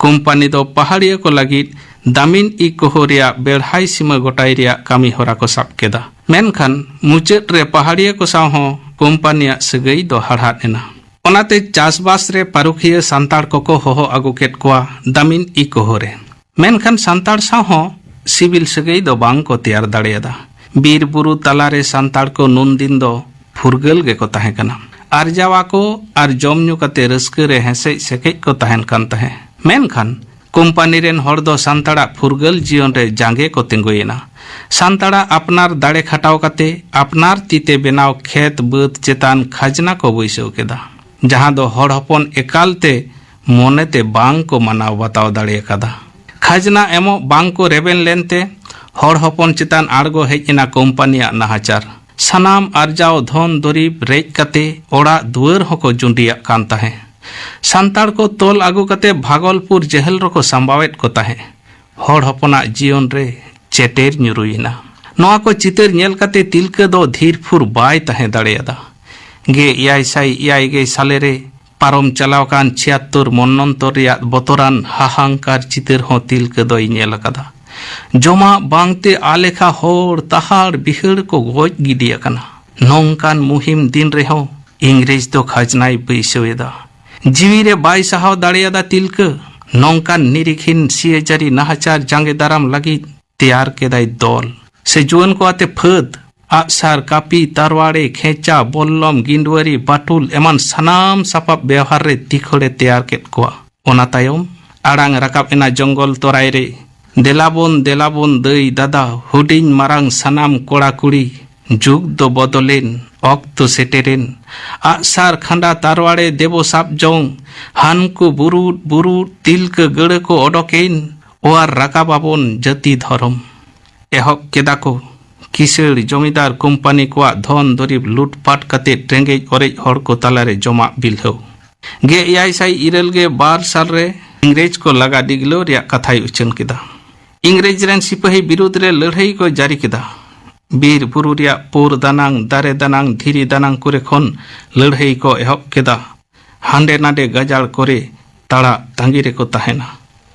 ᱠᱳᱢᱯᱟᱱᱤ ᱫᱚ ᱯᱟᱦᱟᱲᱤᱭᱟᱹ ᱠᱚ ᱞᱟᱹᱜᱤᱫ ᱫᱟᱢᱤᱱ ᱤ ᱠᱳᱦᱳ ᱨᱮᱭᱟᱜ ᱵᱮᱲᱦᱟᱭ ᱥᱤᱢᱟᱹ ᱜᱚᱴᱟᱭ ᱨᱮᱭᱟᱜ ᱠᱟᱹᱢᱤ ᱦᱚᱨᱟ ᱠᱚ ᱥᱟᱵ ᱠᱮᱫᱟ᱾ ᱢᱮᱱᱠᱷᱟᱱ ᱢᱩᱪᱟᱹᱫ ᱨᱮ ᱯᱟᱦᱟᱲᱤᱭᱟᱹ ᱠᱚ ᱥᱟᱶ ᱦᱚᱸ ᱠᱳᱢᱯᱟᱱᱤᱭᱟᱜ ᱥᱟᱹᱜᱟᱹᱭ ᱫᱚ ᱦᱟᱲᱦᱟᱫ ᱮᱱᱟ᱾ ᱚᱱᱟᱛᱮ ᱪᱟᱥᱵᱟᱥ ᱨᱮ ᱯᱟᱹᱨᱩᱠᱷᱤᱭᱟᱹ ᱥᱟᱱᱛᱟᱲ ᱠᱚᱠᱚ ᱦᱚᱦᱚ ᱟᱹᱜᱩ ᱠᱮᱫ ᱠᱚᱣᱟ ᱫᱟᱢᱤᱱ ᱤᱠᱳᱦᱳ ᱨᱮ᱾ ᱢᱮᱱᱠᱷᱟᱱ ᱥᱟᱱᱛᱟᱲ ᱥᱟᱶ ᱦᱚᱸ ᱥᱤᱵᱤᱞ ᱥᱟᱹᱜᱟᱹᱭ ᱫᱚ ᱵᱟᱝ ᱠᱚ ᱛᱮᱭᱟᱨ ᱫᱟᱲᱮᱭᱟᱫᱟ᱾ ᱵᱤᱨ ᱵᱩᱨᱩ ᱛᱟᱞᱟᱨᱮ ᱥᱟᱱᱛᱟᱲ ᱠᱚ ᱱᱩᱱ ᱫᱤᱱ ᱫᱚ ᱯᱷᱩᱨᱜᱟᱹᱞ ᱜᱮᱠᱚ ᱛᱟᱦᱮᱸ ᱠᱟᱱᱟ᱾ ᱟᱨᱡᱟᱣ ᱟᱠᱚ ᱟᱨ ᱡᱚᱢ ᱧᱩ ᱠᱟᱛᱮ ᱨᱟᱹᱥᱠᱟᱹ ᱨᱮ ᱦᱮᱸᱥᱮᱡ ᱥᱮᱠᱮᱡ ᱠᱚ ᱛᱟᱦᱮᱱ ᱠᱟᱱ ᱛᱟᱦᱮᱸ᱾ ᱢᱮᱱᱠᱷᱟᱱ ᱠᱳᱢᱯᱟᱱᱤ ᱨᱮᱱ ᱦᱚᱲ ᱫᱚ ᱥᱟᱱᱛᱟᱲᱟᱜ ᱯᱷᱩᱨᱜᱟᱹᱞ ᱡᱤᱭᱚᱱ ᱨᱮ ᱡᱟᱸᱜᱮ ᱠᱚ ᱛᱤᱸᱜᱩᱭᱮᱱᱟ᱾ ᱥᱟᱱᱛᱟᱲᱟᱜ ᱟᱯᱱᱟᱨ ᱫᱟᱲᱮ ᱠᱷᱟᱴᱟᱣ ᱠᱟᱛᱮ ᱟᱯᱱᱟᱨ ᱛᱤᱛᱮ ᱵᱮᱱᱟᱣ ᱠᱷᱮᱛ ᱵᱟᱹᱫᱽ ᱪᱮᱛᱟᱱ ᱠᱷᱟᱡᱽᱱᱟ ᱠᱚ ᱵᱟᱹᱭᱥᱟᱹᱣ ᱠᱮᱫᱟ, ᱡᱟᱦᱟᱸ ᱫᱚ ᱦᱚᱲ ᱦᱚᱯᱚᱱ ᱮᱠᱟᱞ ᱛᱮ ᱢᱚᱱᱮᱛᱮ ᱵᱟᱝ ᱠᱚ ᱢᱟᱱᱟᱣ ᱵᱟᱛᱟᱣ ᱫᱟᱲᱮ ᱟᱠᱟᱫᱟ᱾ ᱠᱷᱟᱡᱽᱱᱟ ᱮᱢᱚᱜ ᱵᱟᱝ ᱠᱚ ᱨᱮᱵᱮᱱ ᱞᱮᱱᱛᱮ ᱦᱚᱲ ᱦᱚᱯᱚᱱ ᱪᱮᱛᱟᱱ ᱟᱬᱜᱚ ᱦᱮᱡ ᱮᱱᱟ ᱠᱳᱢᱯᱟᱱᱤᱭᱟᱜ ᱱᱟᱦᱟᱪᱟᱨ᱾ ᱥᱟᱱᱟᱢ ᱟᱨᱡᱟᱣ ᱫᱷᱚᱱ ᱫᱩᱨᱤᱵᱽ ᱨᱮᱡ ᱠᱟᱛᱮ ᱚᱲᱟᱜ ᱫᱩᱣᱟᱹᱨ ᱦᱚᱸᱠᱚ ᱡᱩᱸᱰᱤᱭᱟᱜ ᱠᱟᱱ ᱛᱟᱦᱮᱸ᱾ ᱥᱟᱱᱛᱟᱲ ᱠᱚ ᱛᱚᱞ ᱟᱹᱜᱩ ᱠᱟᱛᱮ ᱵᱷᱟᱜᱚᱞᱯᱩᱨ ᱡᱮᱦᱮᱞ ᱨᱮᱠᱚ ᱥᱟᱢᱵᱟᱣᱮᱫ ᱠᱚ ᱛᱟᱦᱮᱸ᱾ ᱦᱚᱲ ᱦᱚᱯᱚᱱᱟᱜ ᱡᱤᱭᱚᱱ ᱨᱮ ᱪᱮᱴᱮᱨ ᱧᱩᱨᱩᱭᱮᱱᱟ᱾ ᱱᱚᱣᱟ ᱠᱚ ᱪᱤᱛᱟᱹᱨ ᱧᱮᱞ ᱠᱟᱛᱮ ᱛᱤᱞᱠᱟᱹ ᱫᱚ ᱫᱷᱤᱨ ᱯᱷᱩᱨ ᱵᱟᱭ ᱛᱟᱦᱮᱸ ᱫᱟᱲᱮᱭᱟᱫᱟ᱾ ᱜᱮ ᱮᱭᱟᱭ ᱥᱟᱭ ᱮᱭᱟᱭ ᱜᱮ ᱥᱟᱞᱮ ᱨᱮ ᱯᱟᱨᱚᱢ ᱪᱟᱞᱟᱣ ᱠᱟᱱ ᱪᱷᱤᱭᱟᱛᱛᱳᱨ ᱢᱚᱱᱱᱚᱱᱛᱚᱨ ᱨᱮᱭᱟᱜ ᱵᱚᱛᱚᱨᱟᱱ ᱦᱟᱦᱟᱝᱠᱟᱨ ᱪᱤᱛᱟᱹᱨ ᱦᱚᱸ ᱛᱤᱞᱠᱟᱹ ᱫᱚᱭ ᱧᱮᱞ ᱟᱠᱟᱫᱟ᱾ ᱡᱚᱢᱟᱜ ᱵᱟᱝᱛᱮ ᱟᱞᱮᱠᱷᱟ ᱦᱚᱲ ᱛᱟᱦᱟᱲ ᱵᱤᱦᱟᱹᱲ ᱠᱚ ᱜᱚᱡ ᱜᱤᱰᱤ ᱟᱠᱟᱱᱟ᱾ ᱱᱚᱝᱠᱟᱱ ᱢᱩᱦᱤᱢ ᱫᱤᱱ ᱨᱮᱦᱚᱸ ᱤᱝᱨᱮᱡᱽ ᱫᱚ ᱠᱷᱟᱡᱽᱱᱟᱭ ᱵᱟᱹᱭᱥᱟᱹᱣ ᱮᱫᱟ᱾ ᱡᱤᱣᱤ ᱨᱮ ᱵᱟᱭ ᱥᱟᱦᱟᱣ ᱫᱟᱲᱮᱭᱟᱫᱟ ᱛᱤᱞᱠᱟᱹ᱾ ᱱᱚᱝᱠᱟᱱ ᱱᱤᱨᱤᱠᱷᱤᱱ ᱥᱤᱭᱟᱹᱡᱟᱹᱨᱤ ᱱᱟᱦᱟᱪᱟᱨ ᱡᱟᱸᱜᱮ ᱫᱟᱨᱟᱢ ᱞᱟᱹᱜᱤᱫ ᱛᱮᱭᱟᱨ ᱠᱮᱫᱟᱭ ᱫᱚᱞ᱾ ᱥᱮ ᱡᱩᱣᱟᱹᱱ ᱠᱚ ᱟᱛᱮ ᱯᱷᱟᱹᱫ, ᱟᱜᱼᱥᱟᱨ, ᱠᱟᱹᱯᱤ, ᱛᱟᱨᱣᱟᱲᱮ, ᱠᱷᱮᱸᱪᱟ, ᱵᱚᱞᱞᱚᱢ, ᱜᱤᱸᱰᱣᱟᱹᱨᱤ, ᱵᱟᱴᱩᱞ ᱮᱢᱟᱱ ᱥᱟᱱᱟᱢ ᱥᱟᱯᱟᱵ ᱵᱮᱣᱦᱟᱨ ᱨᱮ ᱛᱤᱠᱷᱚᱲᱮ ᱛᱮᱭᱟᱨ ᱠᱮᱫ ᱠᱚᱣᱟ᱾ ᱚᱱᱟ ᱛᱟᱭᱚᱢ ᱟᱲᱟᱝ ᱨᱟᱠᱟᱵ ᱮᱱᱟ ᱡᱚᱝᱜᱚᱞ ᱛᱚᱨᱟᱭ ᱨᱮ᱾ ᱫᱮᱞᱟᱵᱚᱱ, ᱫᱮᱞᱟᱵᱚᱱ, ᱫᱟᱹᱭ, ᱫᱟᱫᱟ, ᱦᱩᱰᱤᱧ ᱢᱟᱨᱟᱝ ᱥᱟᱱᱟᱢ ᱠᱚᱲᱟ ᱠᱩᱲᱤ, ᱡᱩᱜᱽ ᱫᱚ ᱵᱚᱫᱚᱞᱮᱱ, ᱚᱠᱛᱚ ᱥᱮᱴᱮᱨᱮᱱ᱾ ᱟᱜᱼᱥᱟᱨ ᱠᱷᱟᱸᱰᱟ ᱛᱟᱨᱣᱟᱲᱮ ᱫᱮᱵᱚ ᱥᱟᱵ ᱡᱚᱝ, ᱦᱟᱱᱠᱩ ᱵᱩᱨᱩᱫ ᱵᱩᱨᱩᱫ ᱛᱤᱞᱠᱟᱹ ᱜᱟᱹᱲᱟᱹ ᱠᱚ ᱚᱰᱚᱠᱮᱱ, ᱚᱣᱟᱨ ᱨᱟᱠᱟᱵᱟᱵᱚᱱ ᱡᱟᱹᱛᱤ ᱫᱷᱚᱨᱚᱢ᱾ ᱮᱦᱚᱵ ᱠᱮᱫᱟ ᱠᱚ ᱠᱤᱥᱟᱹᱲ ᱡᱚᱢᱤᱫᱟᱨ ᱠᱳᱢᱯᱟᱱᱤ ᱠᱚᱣᱟᱜ ᱫᱷᱚᱱ ᱫᱩᱨᱤᱵᱽ ᱞᱩᱴᱯᱟᱴ ᱠᱟᱛᱮ ᱨᱮᱸᱜᱮᱡ ᱚᱨᱮᱡ ᱦᱚᱲ ᱠᱚ ᱛᱟᱞᱟᱨᱮ ᱡᱚᱢᱟᱜ ᱵᱤᱞᱦᱟᱹᱣ᱾ ᱜᱮ ᱮᱭᱟᱭ ᱥᱟᱭ ᱤᱨᱟᱹᱞ ᱜᱮ ᱵᱟᱨ ᱥᱟᱞ ᱨᱮ ᱤᱝᱨᱮᱡᱽ ᱠᱚ ᱞᱟᱜᱟ ᱰᱤᱜᱽᱞᱟᱹᱣ ᱨᱮᱭᱟᱜ ᱠᱟᱛᱷᱟᱭ ᱩᱪᱷᱟᱹᱱ ᱠᱮᱫᱟ᱾ ᱤᱝᱨᱮᱡᱽ ᱨᱮᱱ ᱥᱤᱯᱟᱹᱦᱤ ᱵᱤᱨᱩᱫᱽ ᱨᱮ ᱞᱟᱹᱲᱦᱟᱹᱭ ᱠᱚ ᱡᱟᱹᱨᱤ ᱠᱮᱫᱟ᱾ ᱵᱤᱨ ᱵᱩᱨᱩ ᱨᱮᱭᱟᱜ ᱯᱳᱨ ᱫᱟᱱᱟᱝ, ᱫᱟᱨᱮ ᱫᱟᱱᱟᱝ, ᱫᱷᱤᱨᱤ ᱫᱟᱱᱟᱝ ᱠᱚᱨᱮ ᱠᱷᱚᱱ ᱞᱟᱹᱲᱦᱟᱹᱭ ᱠᱚ ᱮᱦᱚᱵ ᱠᱮᱫᱟ᱾ ᱦᱟᱸᱰᱮ ᱱᱟᱰᱮ ᱜᱟᱡᱟᱲ ᱠᱚᱨᱮ ᱛᱟᱲᱟᱜ ᱛᱟᱺᱜᱤ ᱨᱮᱠᱚ ᱛᱟᱦᱮᱱᱟ᱾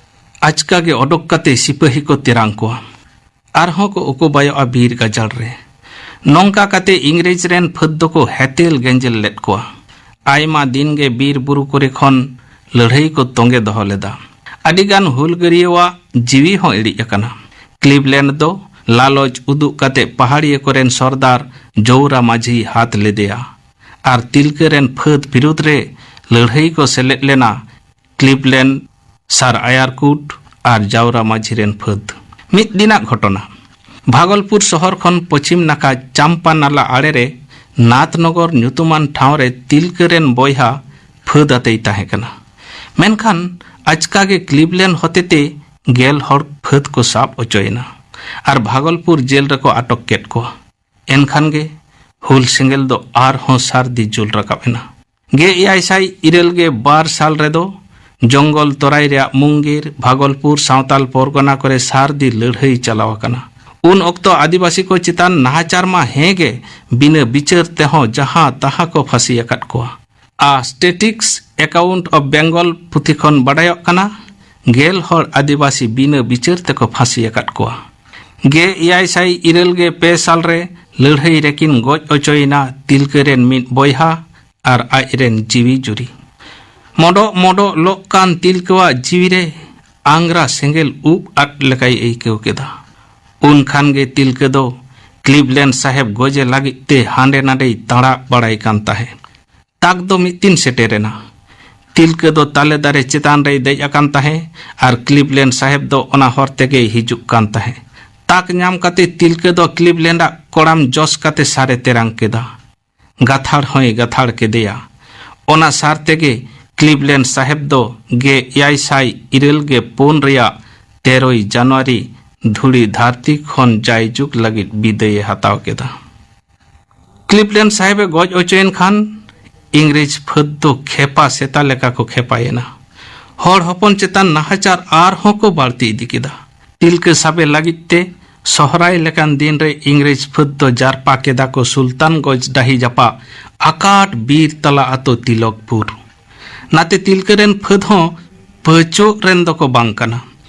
ᱟᱪᱠᱟ ᱜᱮ ᱚᱰᱚᱠ ᱠᱟᱛᱮ ᱥᱤᱯᱟᱹᱦᱤ ᱠᱚ ᱛᱮᱨᱟᱝ ᱠᱚᱣᱟ᱾ ᱟᱨᱦᱚᱸ ᱠᱚ ᱩᱠᱩ ᱵᱟᱭᱚᱜᱼᱟ ᱵᱤᱨ ᱜᱟᱡᱟᱲ ᱨᱮ᱾ ᱱᱚᱝᱠᱟ ᱠᱟᱛᱮ ᱤᱝᱨᱮᱡᱽ ᱨᱮᱱ ᱯᱷᱟᱹᱫ ᱫᱚᱠᱚ ᱦᱮᱛᱮᱞ ᱜᱮᱸᱡᱮᱞ ᱞᱮᱫ ᱠᱚᱣᱟ᱾ ᱟᱭᱢᱟ ᱫᱤᱱ ᱜᱮ ᱵᱤᱨ ᱵᱩᱨᱩ ᱠᱚᱨᱮ ᱠᱷᱚᱱ ᱞᱟᱹᱲᱦᱟᱹᱭ ᱠᱚ ᱛᱚᱸᱜᱮ ᱫᱚᱦᱚ ᱞᱮᱫᱟ᱾ ᱟᱹᱰᱤ ᱜᱟᱱ ᱦᱩᱞᱜᱟᱹᱨᱤᱭᱟᱹᱣᱟᱜ ᱡᱤᱣᱤ ᱦᱚᱸ ᱤᱲᱤᱡ ᱟᱠᱟᱱᱟ᱾ ᱠᱞᱤᱵᱞᱮᱱᱰ ᱫᱚ ᱞᱟᱞᱚᱪ ᱩᱫᱩᱜ ᱠᱟᱛᱮ ᱯᱟᱦᱟᱲᱤᱭᱟᱹ ᱠᱚᱨᱮᱱ ᱥᱚᱨᱫᱟᱨ ᱡᱚᱣᱨᱟ ᱢᱟᱹᱡᱷᱤᱭ ᱦᱟᱛ ᱞᱮᱫᱮᱭᱟ ᱟᱨ ᱛᱤᱞᱠᱟᱹ ᱨᱮᱱ ᱯᱷᱟᱹᱫ ᱵᱤᱨᱩᱫᱷ ᱨᱮ ᱞᱟᱹᱲᱦᱟᱹᱭ ᱠᱚ ᱥᱮᱞᱮᱫ ᱞᱮᱱᱟ᱾ ᱠᱞᱤᱵᱞᱮᱱᱰ, ᱥᱟᱨ ᱟᱭᱟᱨᱠᱩᱴ ᱟᱨ ᱡᱟᱣᱨᱟ ᱢᱟᱹᱡᱷᱤ ᱨᱮᱱ ᱯᱷᱟᱹᱫ᱾ ᱢᱤᱫ ᱫᱤᱱᱟᱜ ᱜᱷᱚᱴᱚᱱᱟ᱾ ᱵᱷᱟᱜᱚᱞᱯᱩᱨ ᱥᱚᱦᱚᱨ ᱠᱷᱚᱱ ᱯᱚᱪᱷᱤᱢ ᱱᱟᱠᱷᱟ ᱪᱟᱢᱯᱟ ᱱᱟᱞᱟ ᱟᱲᱮ ᱨᱮ ᱱᱟᱛᱷᱱᱚᱜᱚᱨ ᱧᱩᱛᱩᱢᱟᱱ ᱴᱷᱟᱶ ᱨᱮ ᱛᱤᱞᱠᱟᱹ ᱨᱮᱱ ᱵᱚᱭᱦᱟ ᱯᱷᱟᱹᱫ ᱟᱛᱮᱭ ᱛᱟᱦᱮᱸ ᱠᱟᱱᱟ᱾ ᱢᱮᱱᱠᱷᱟᱱ ᱟᱪᱠᱟ ᱜᱮ ᱠᱞᱤᱵᱞᱮᱱᱰ ᱦᱚᱛᱮᱛᱮ ᱜᱮᱞ ᱦᱚᱲ ᱯᱷᱟᱹᱫ ᱠᱚ ᱥᱟᱵ ᱚᱪᱚᱭᱮᱱᱟ ᱟᱨ ᱵᱷᱟᱜᱚᱞᱯᱩᱨ ᱡᱮᱞ ᱨᱮᱠᱚ ᱟᱴᱚᱠ ᱠᱮᱫ ᱠᱚᱣᱟ᱾ ᱮᱱᱠᱷᱟᱱ ᱜᱮ ᱦᱩᱞ ᱥᱮᱸᱜᱮᱞ ᱫᱚ ᱟᱨᱦᱚᱸ ᱥᱟᱹᱨᱫᱤ ᱡᱩᱞ ᱨᱟᱠᱟᱵ ᱮᱱᱟ᱾ ᱜᱮᱞ ᱮᱭᱟᱭ ᱥᱟᱭ ᱤᱨᱟᱹᱞ ᱜᱮ ᱵᱟᱨ ᱥᱟᱞ ᱨᱮᱫᱚ ᱡᱚᱝᱜᱚᱞ ᱛᱚᱨᱟᱭ ᱨᱮᱭᱟᱜ ᱢᱩᱝᱜᱤᱨ, ᱵᱷᱟᱜᱚᱞᱯᱩᱨ, ᱥᱟᱶᱛᱟᱞ ᱯᱚᱨᱜᱚᱱᱟ ᱠᱚᱨᱮ ᱥᱟᱹᱨᱫᱤ ᱞᱟᱹᱲᱦᱟᱹᱭ ᱪᱟᱞᱟᱣ ᱟᱠᱟᱱᱟ᱾ ᱩᱱ ᱚᱠᱛᱚ ᱟᱹᱫᱤᱵᱟᱹᱥᱤ ᱠᱚ ᱪᱮᱛᱟᱱ ᱱᱟᱦᱟᱪᱟᱨ ᱢᱟ ᱦᱮᱸ ᱜᱮ, ᱵᱤᱱᱟᱹ ᱵᱤᱪᱟᱹᱨ ᱛᱮᱦᱚᱸ ᱡᱟᱦᱟᱸ ᱛᱟᱦᱟᱸ ᱠᱚ ᱯᱷᱟᱹᱥᱤ ᱟᱠᱟᱫ ᱠᱚᱣᱟ᱾ A Statistics Account of Bengal ᱯᱩᱛᱷᱤ ᱠᱷᱚᱱ ᱵᱟᱰᱟᱭᱚᱜ ᱠᱟᱱᱟ, ᱜᱮᱞ ᱦᱚᱲ ᱟᱹᱫᱤᱵᱟᱹᱥᱤ ᱵᱤᱱᱟᱹ ᱵᱤᱪᱟᱹᱨ ᱛᱮᱠᱚ ᱯᱷᱟᱹᱥᱤ ᱟᱠᱟᱫ ᱠᱚᱣᱟ᱾ ᱜᱮᱞ ᱮᱭᱟᱭ ᱥᱟᱭ ᱤᱨᱟᱹᱞ ᱜᱮ ᱯᱮ ᱥᱟᱞ ᱨᱮ ᱞᱟᱹᱲᱦᱟᱹᱭ ᱨᱮᱠᱤᱱ ᱜᱚᱡ ᱚᱪᱚᱭᱮᱱᱟ ᱛᱤᱞᱠᱟᱹ ᱨᱮᱱ ᱢᱤᱫ ᱵᱚᱭᱦᱟ ᱟᱨ ᱟᱡ ᱨᱮᱱ ᱡᱤᱣᱤ ᱡᱩᱨᱤ᱾ ᱢᱚᱰᱚᱜ ᱢᱚᱰᱚᱜ ᱞᱚᱜ ᱠᱟᱱ ᱛᱤᱞᱠᱟᱹᱣᱟᱜ ᱡᱤᱣᱤ ᱨᱮ ᱟᱝᱜᱽᱨᱟ ᱥᱮᱸᱜᱮᱞ ᱩᱵ ᱟᱫ ᱞᱮᱠᱟᱭ ᱟᱹᱭᱠᱟᱹᱣ ᱠᱮᱫᱟ᱾ ᱩᱱ ᱠᱷᱟᱱ ᱜᱮ ᱛᱤᱞᱠᱟᱹ ᱫᱚ ᱠᱞᱤᱵᱞᱮᱱᱰ ᱥᱟᱦᱮᱵᱽ ᱜᱚᱡᱮ ᱞᱟᱹᱜᱤᱫ ᱛᱮ ᱦᱟᱸᱰᱮ ᱱᱟᱰᱮᱭ ᱛᱟᱲᱟᱜ ᱵᱟᱲᱟᱭ ᱠᱟᱱ ᱛᱟᱦᱮᱸᱫ᱾ ᱛᱟᱠ ᱫᱚ ᱢᱤᱫ ᱫᱤᱱ ᱥᱮᱴᱮᱨᱮᱱᱟ᱾ ᱛᱤᱞᱠᱟᱹ ᱫᱚ ᱛᱟᱞᱮ ᱫᱟᱨᱮ ᱪᱮᱛᱟᱱ ᱨᱮᱭ ᱫᱮᱡ ᱟᱠᱟᱱ ᱛᱟᱦᱮᱸ ᱟᱨ ᱠᱞᱤᱵᱞᱮᱱᱰ ᱥᱟᱦᱮᱵᱽ ᱫᱚ ᱚᱱᱟ ᱦᱚᱨ ᱛᱮᱜᱮᱭ ᱦᱤᱡᱩᱜ ᱠᱟᱱ ᱛᱟᱦᱮᱸ᱾ ᱛᱟᱠ ᱧᱟᱢ ᱠᱟᱛᱮ ᱛᱤᱞᱠᱟᱹ ᱫᱚ ᱠᱞᱤᱵᱞᱮᱱᱰᱟᱜ ᱠᱚᱲᱟᱢ ᱡᱚᱥ ᱠᱟᱛᱮ ᱥᱟᱨᱮ ᱛᱮᱨᱟᱝ ᱠᱮᱫᱟ᱾ ᱜᱟᱛᱷᱟᱲ ᱦᱚᱸᱭ ᱜᱟᱛᱷᱟᱲ ᱠᱮᱫᱮᱭᱟ᱾ ᱚᱱᱟ ᱥᱟᱨ ᱛᱮᱜᱮ ᱠᱞᱤᱵᱞᱮᱱᱰ ᱥᱟᱦᱮᱵᱽ ᱫᱚ ᱜᱮᱞ ᱮᱭᱟᱭ ᱥᱟᱭ ᱤᱨᱟᱹᱞ ᱜᱮ ᱯᱩᱱ ᱨᱮᱭᱟᱜ ᱛᱮᱨᱚᱭ ᱡᱟᱱᱩᱣᱟᱨᱤ ᱫᱷᱩᱲᱤ ᱫᱷᱟᱹᱨᱛᱤ ᱠᱷᱚᱱ ᱡᱟᱭᱡᱩᱜᱽ ᱞᱟᱹᱜᱤᱫ ᱵᱤᱫᱟᱹᱭᱮ ᱦᱟᱛᱟᱣ ᱠᱮᱫᱟ᱾ ᱠᱞᱤᱵᱞᱮᱱᱰ ᱥᱟᱦᱮᱵᱽ ᱮ ᱜᱚᱡ ᱚᱪᱚᱭᱮᱱ ᱠᱷᱟᱱ ᱤᱝᱨᱮᱡᱽ ᱯᱷᱟᱹᱫ ᱫᱚ ᱠᱷᱮᱯᱟ ᱥᱮᱛᱟ ᱞᱮᱠᱟ ᱠᱚ ᱠᱷᱮᱯᱟᱭᱮᱱᱟ᱾ ᱦᱚᱲ ᱦᱚᱯᱚᱱ ᱪᱮᱛᱟᱱ ᱱᱟᱦᱟᱪᱟᱨ ᱟᱨᱦᱚᱸ ᱠᱚ ᱵᱟᱹᱲᱛᱤ ᱤᱫᱤ ᱠᱮᱫᱟ᱾ ᱛᱤᱞᱠᱟᱹ ᱥᱟᱵᱮ ᱞᱟᱹᱜᱤᱫ ᱛᱮ ᱥᱚᱦᱨᱟᱭ ᱞᱮᱠᱟᱱ ᱫᱤᱱ ᱨᱮ ᱤᱝᱨᱮᱡᱽ ᱯᱷᱟᱹᱫ ᱫᱚ ᱡᱟᱨᱯᱟ ᱠᱮᱫᱟ ᱠᱚ ᱥᱩᱞᱛᱟᱱᱜᱚᱸᱡᱽ ᱰᱟᱹᱦᱤ ᱡᱟᱯᱟᱜ ᱟᱠᱟᱴ ᱵᱤᱨ ᱛᱟᱞᱟ ᱟᱛᱳ ᱛᱤᱞᱚᱠᱯᱩᱨ᱾ ᱱᱟᱛᱮ ᱛᱤᱞᱠᱟᱹ ᱨᱮᱱ ᱯᱷᱟᱹᱫ ᱦᱚᱸ ᱯᱟᱹᱪᱚᱜ ᱨᱮᱱ ᱫᱚᱠᱚ ᱵᱟᱝ ᱠᱟᱱᱟ᱾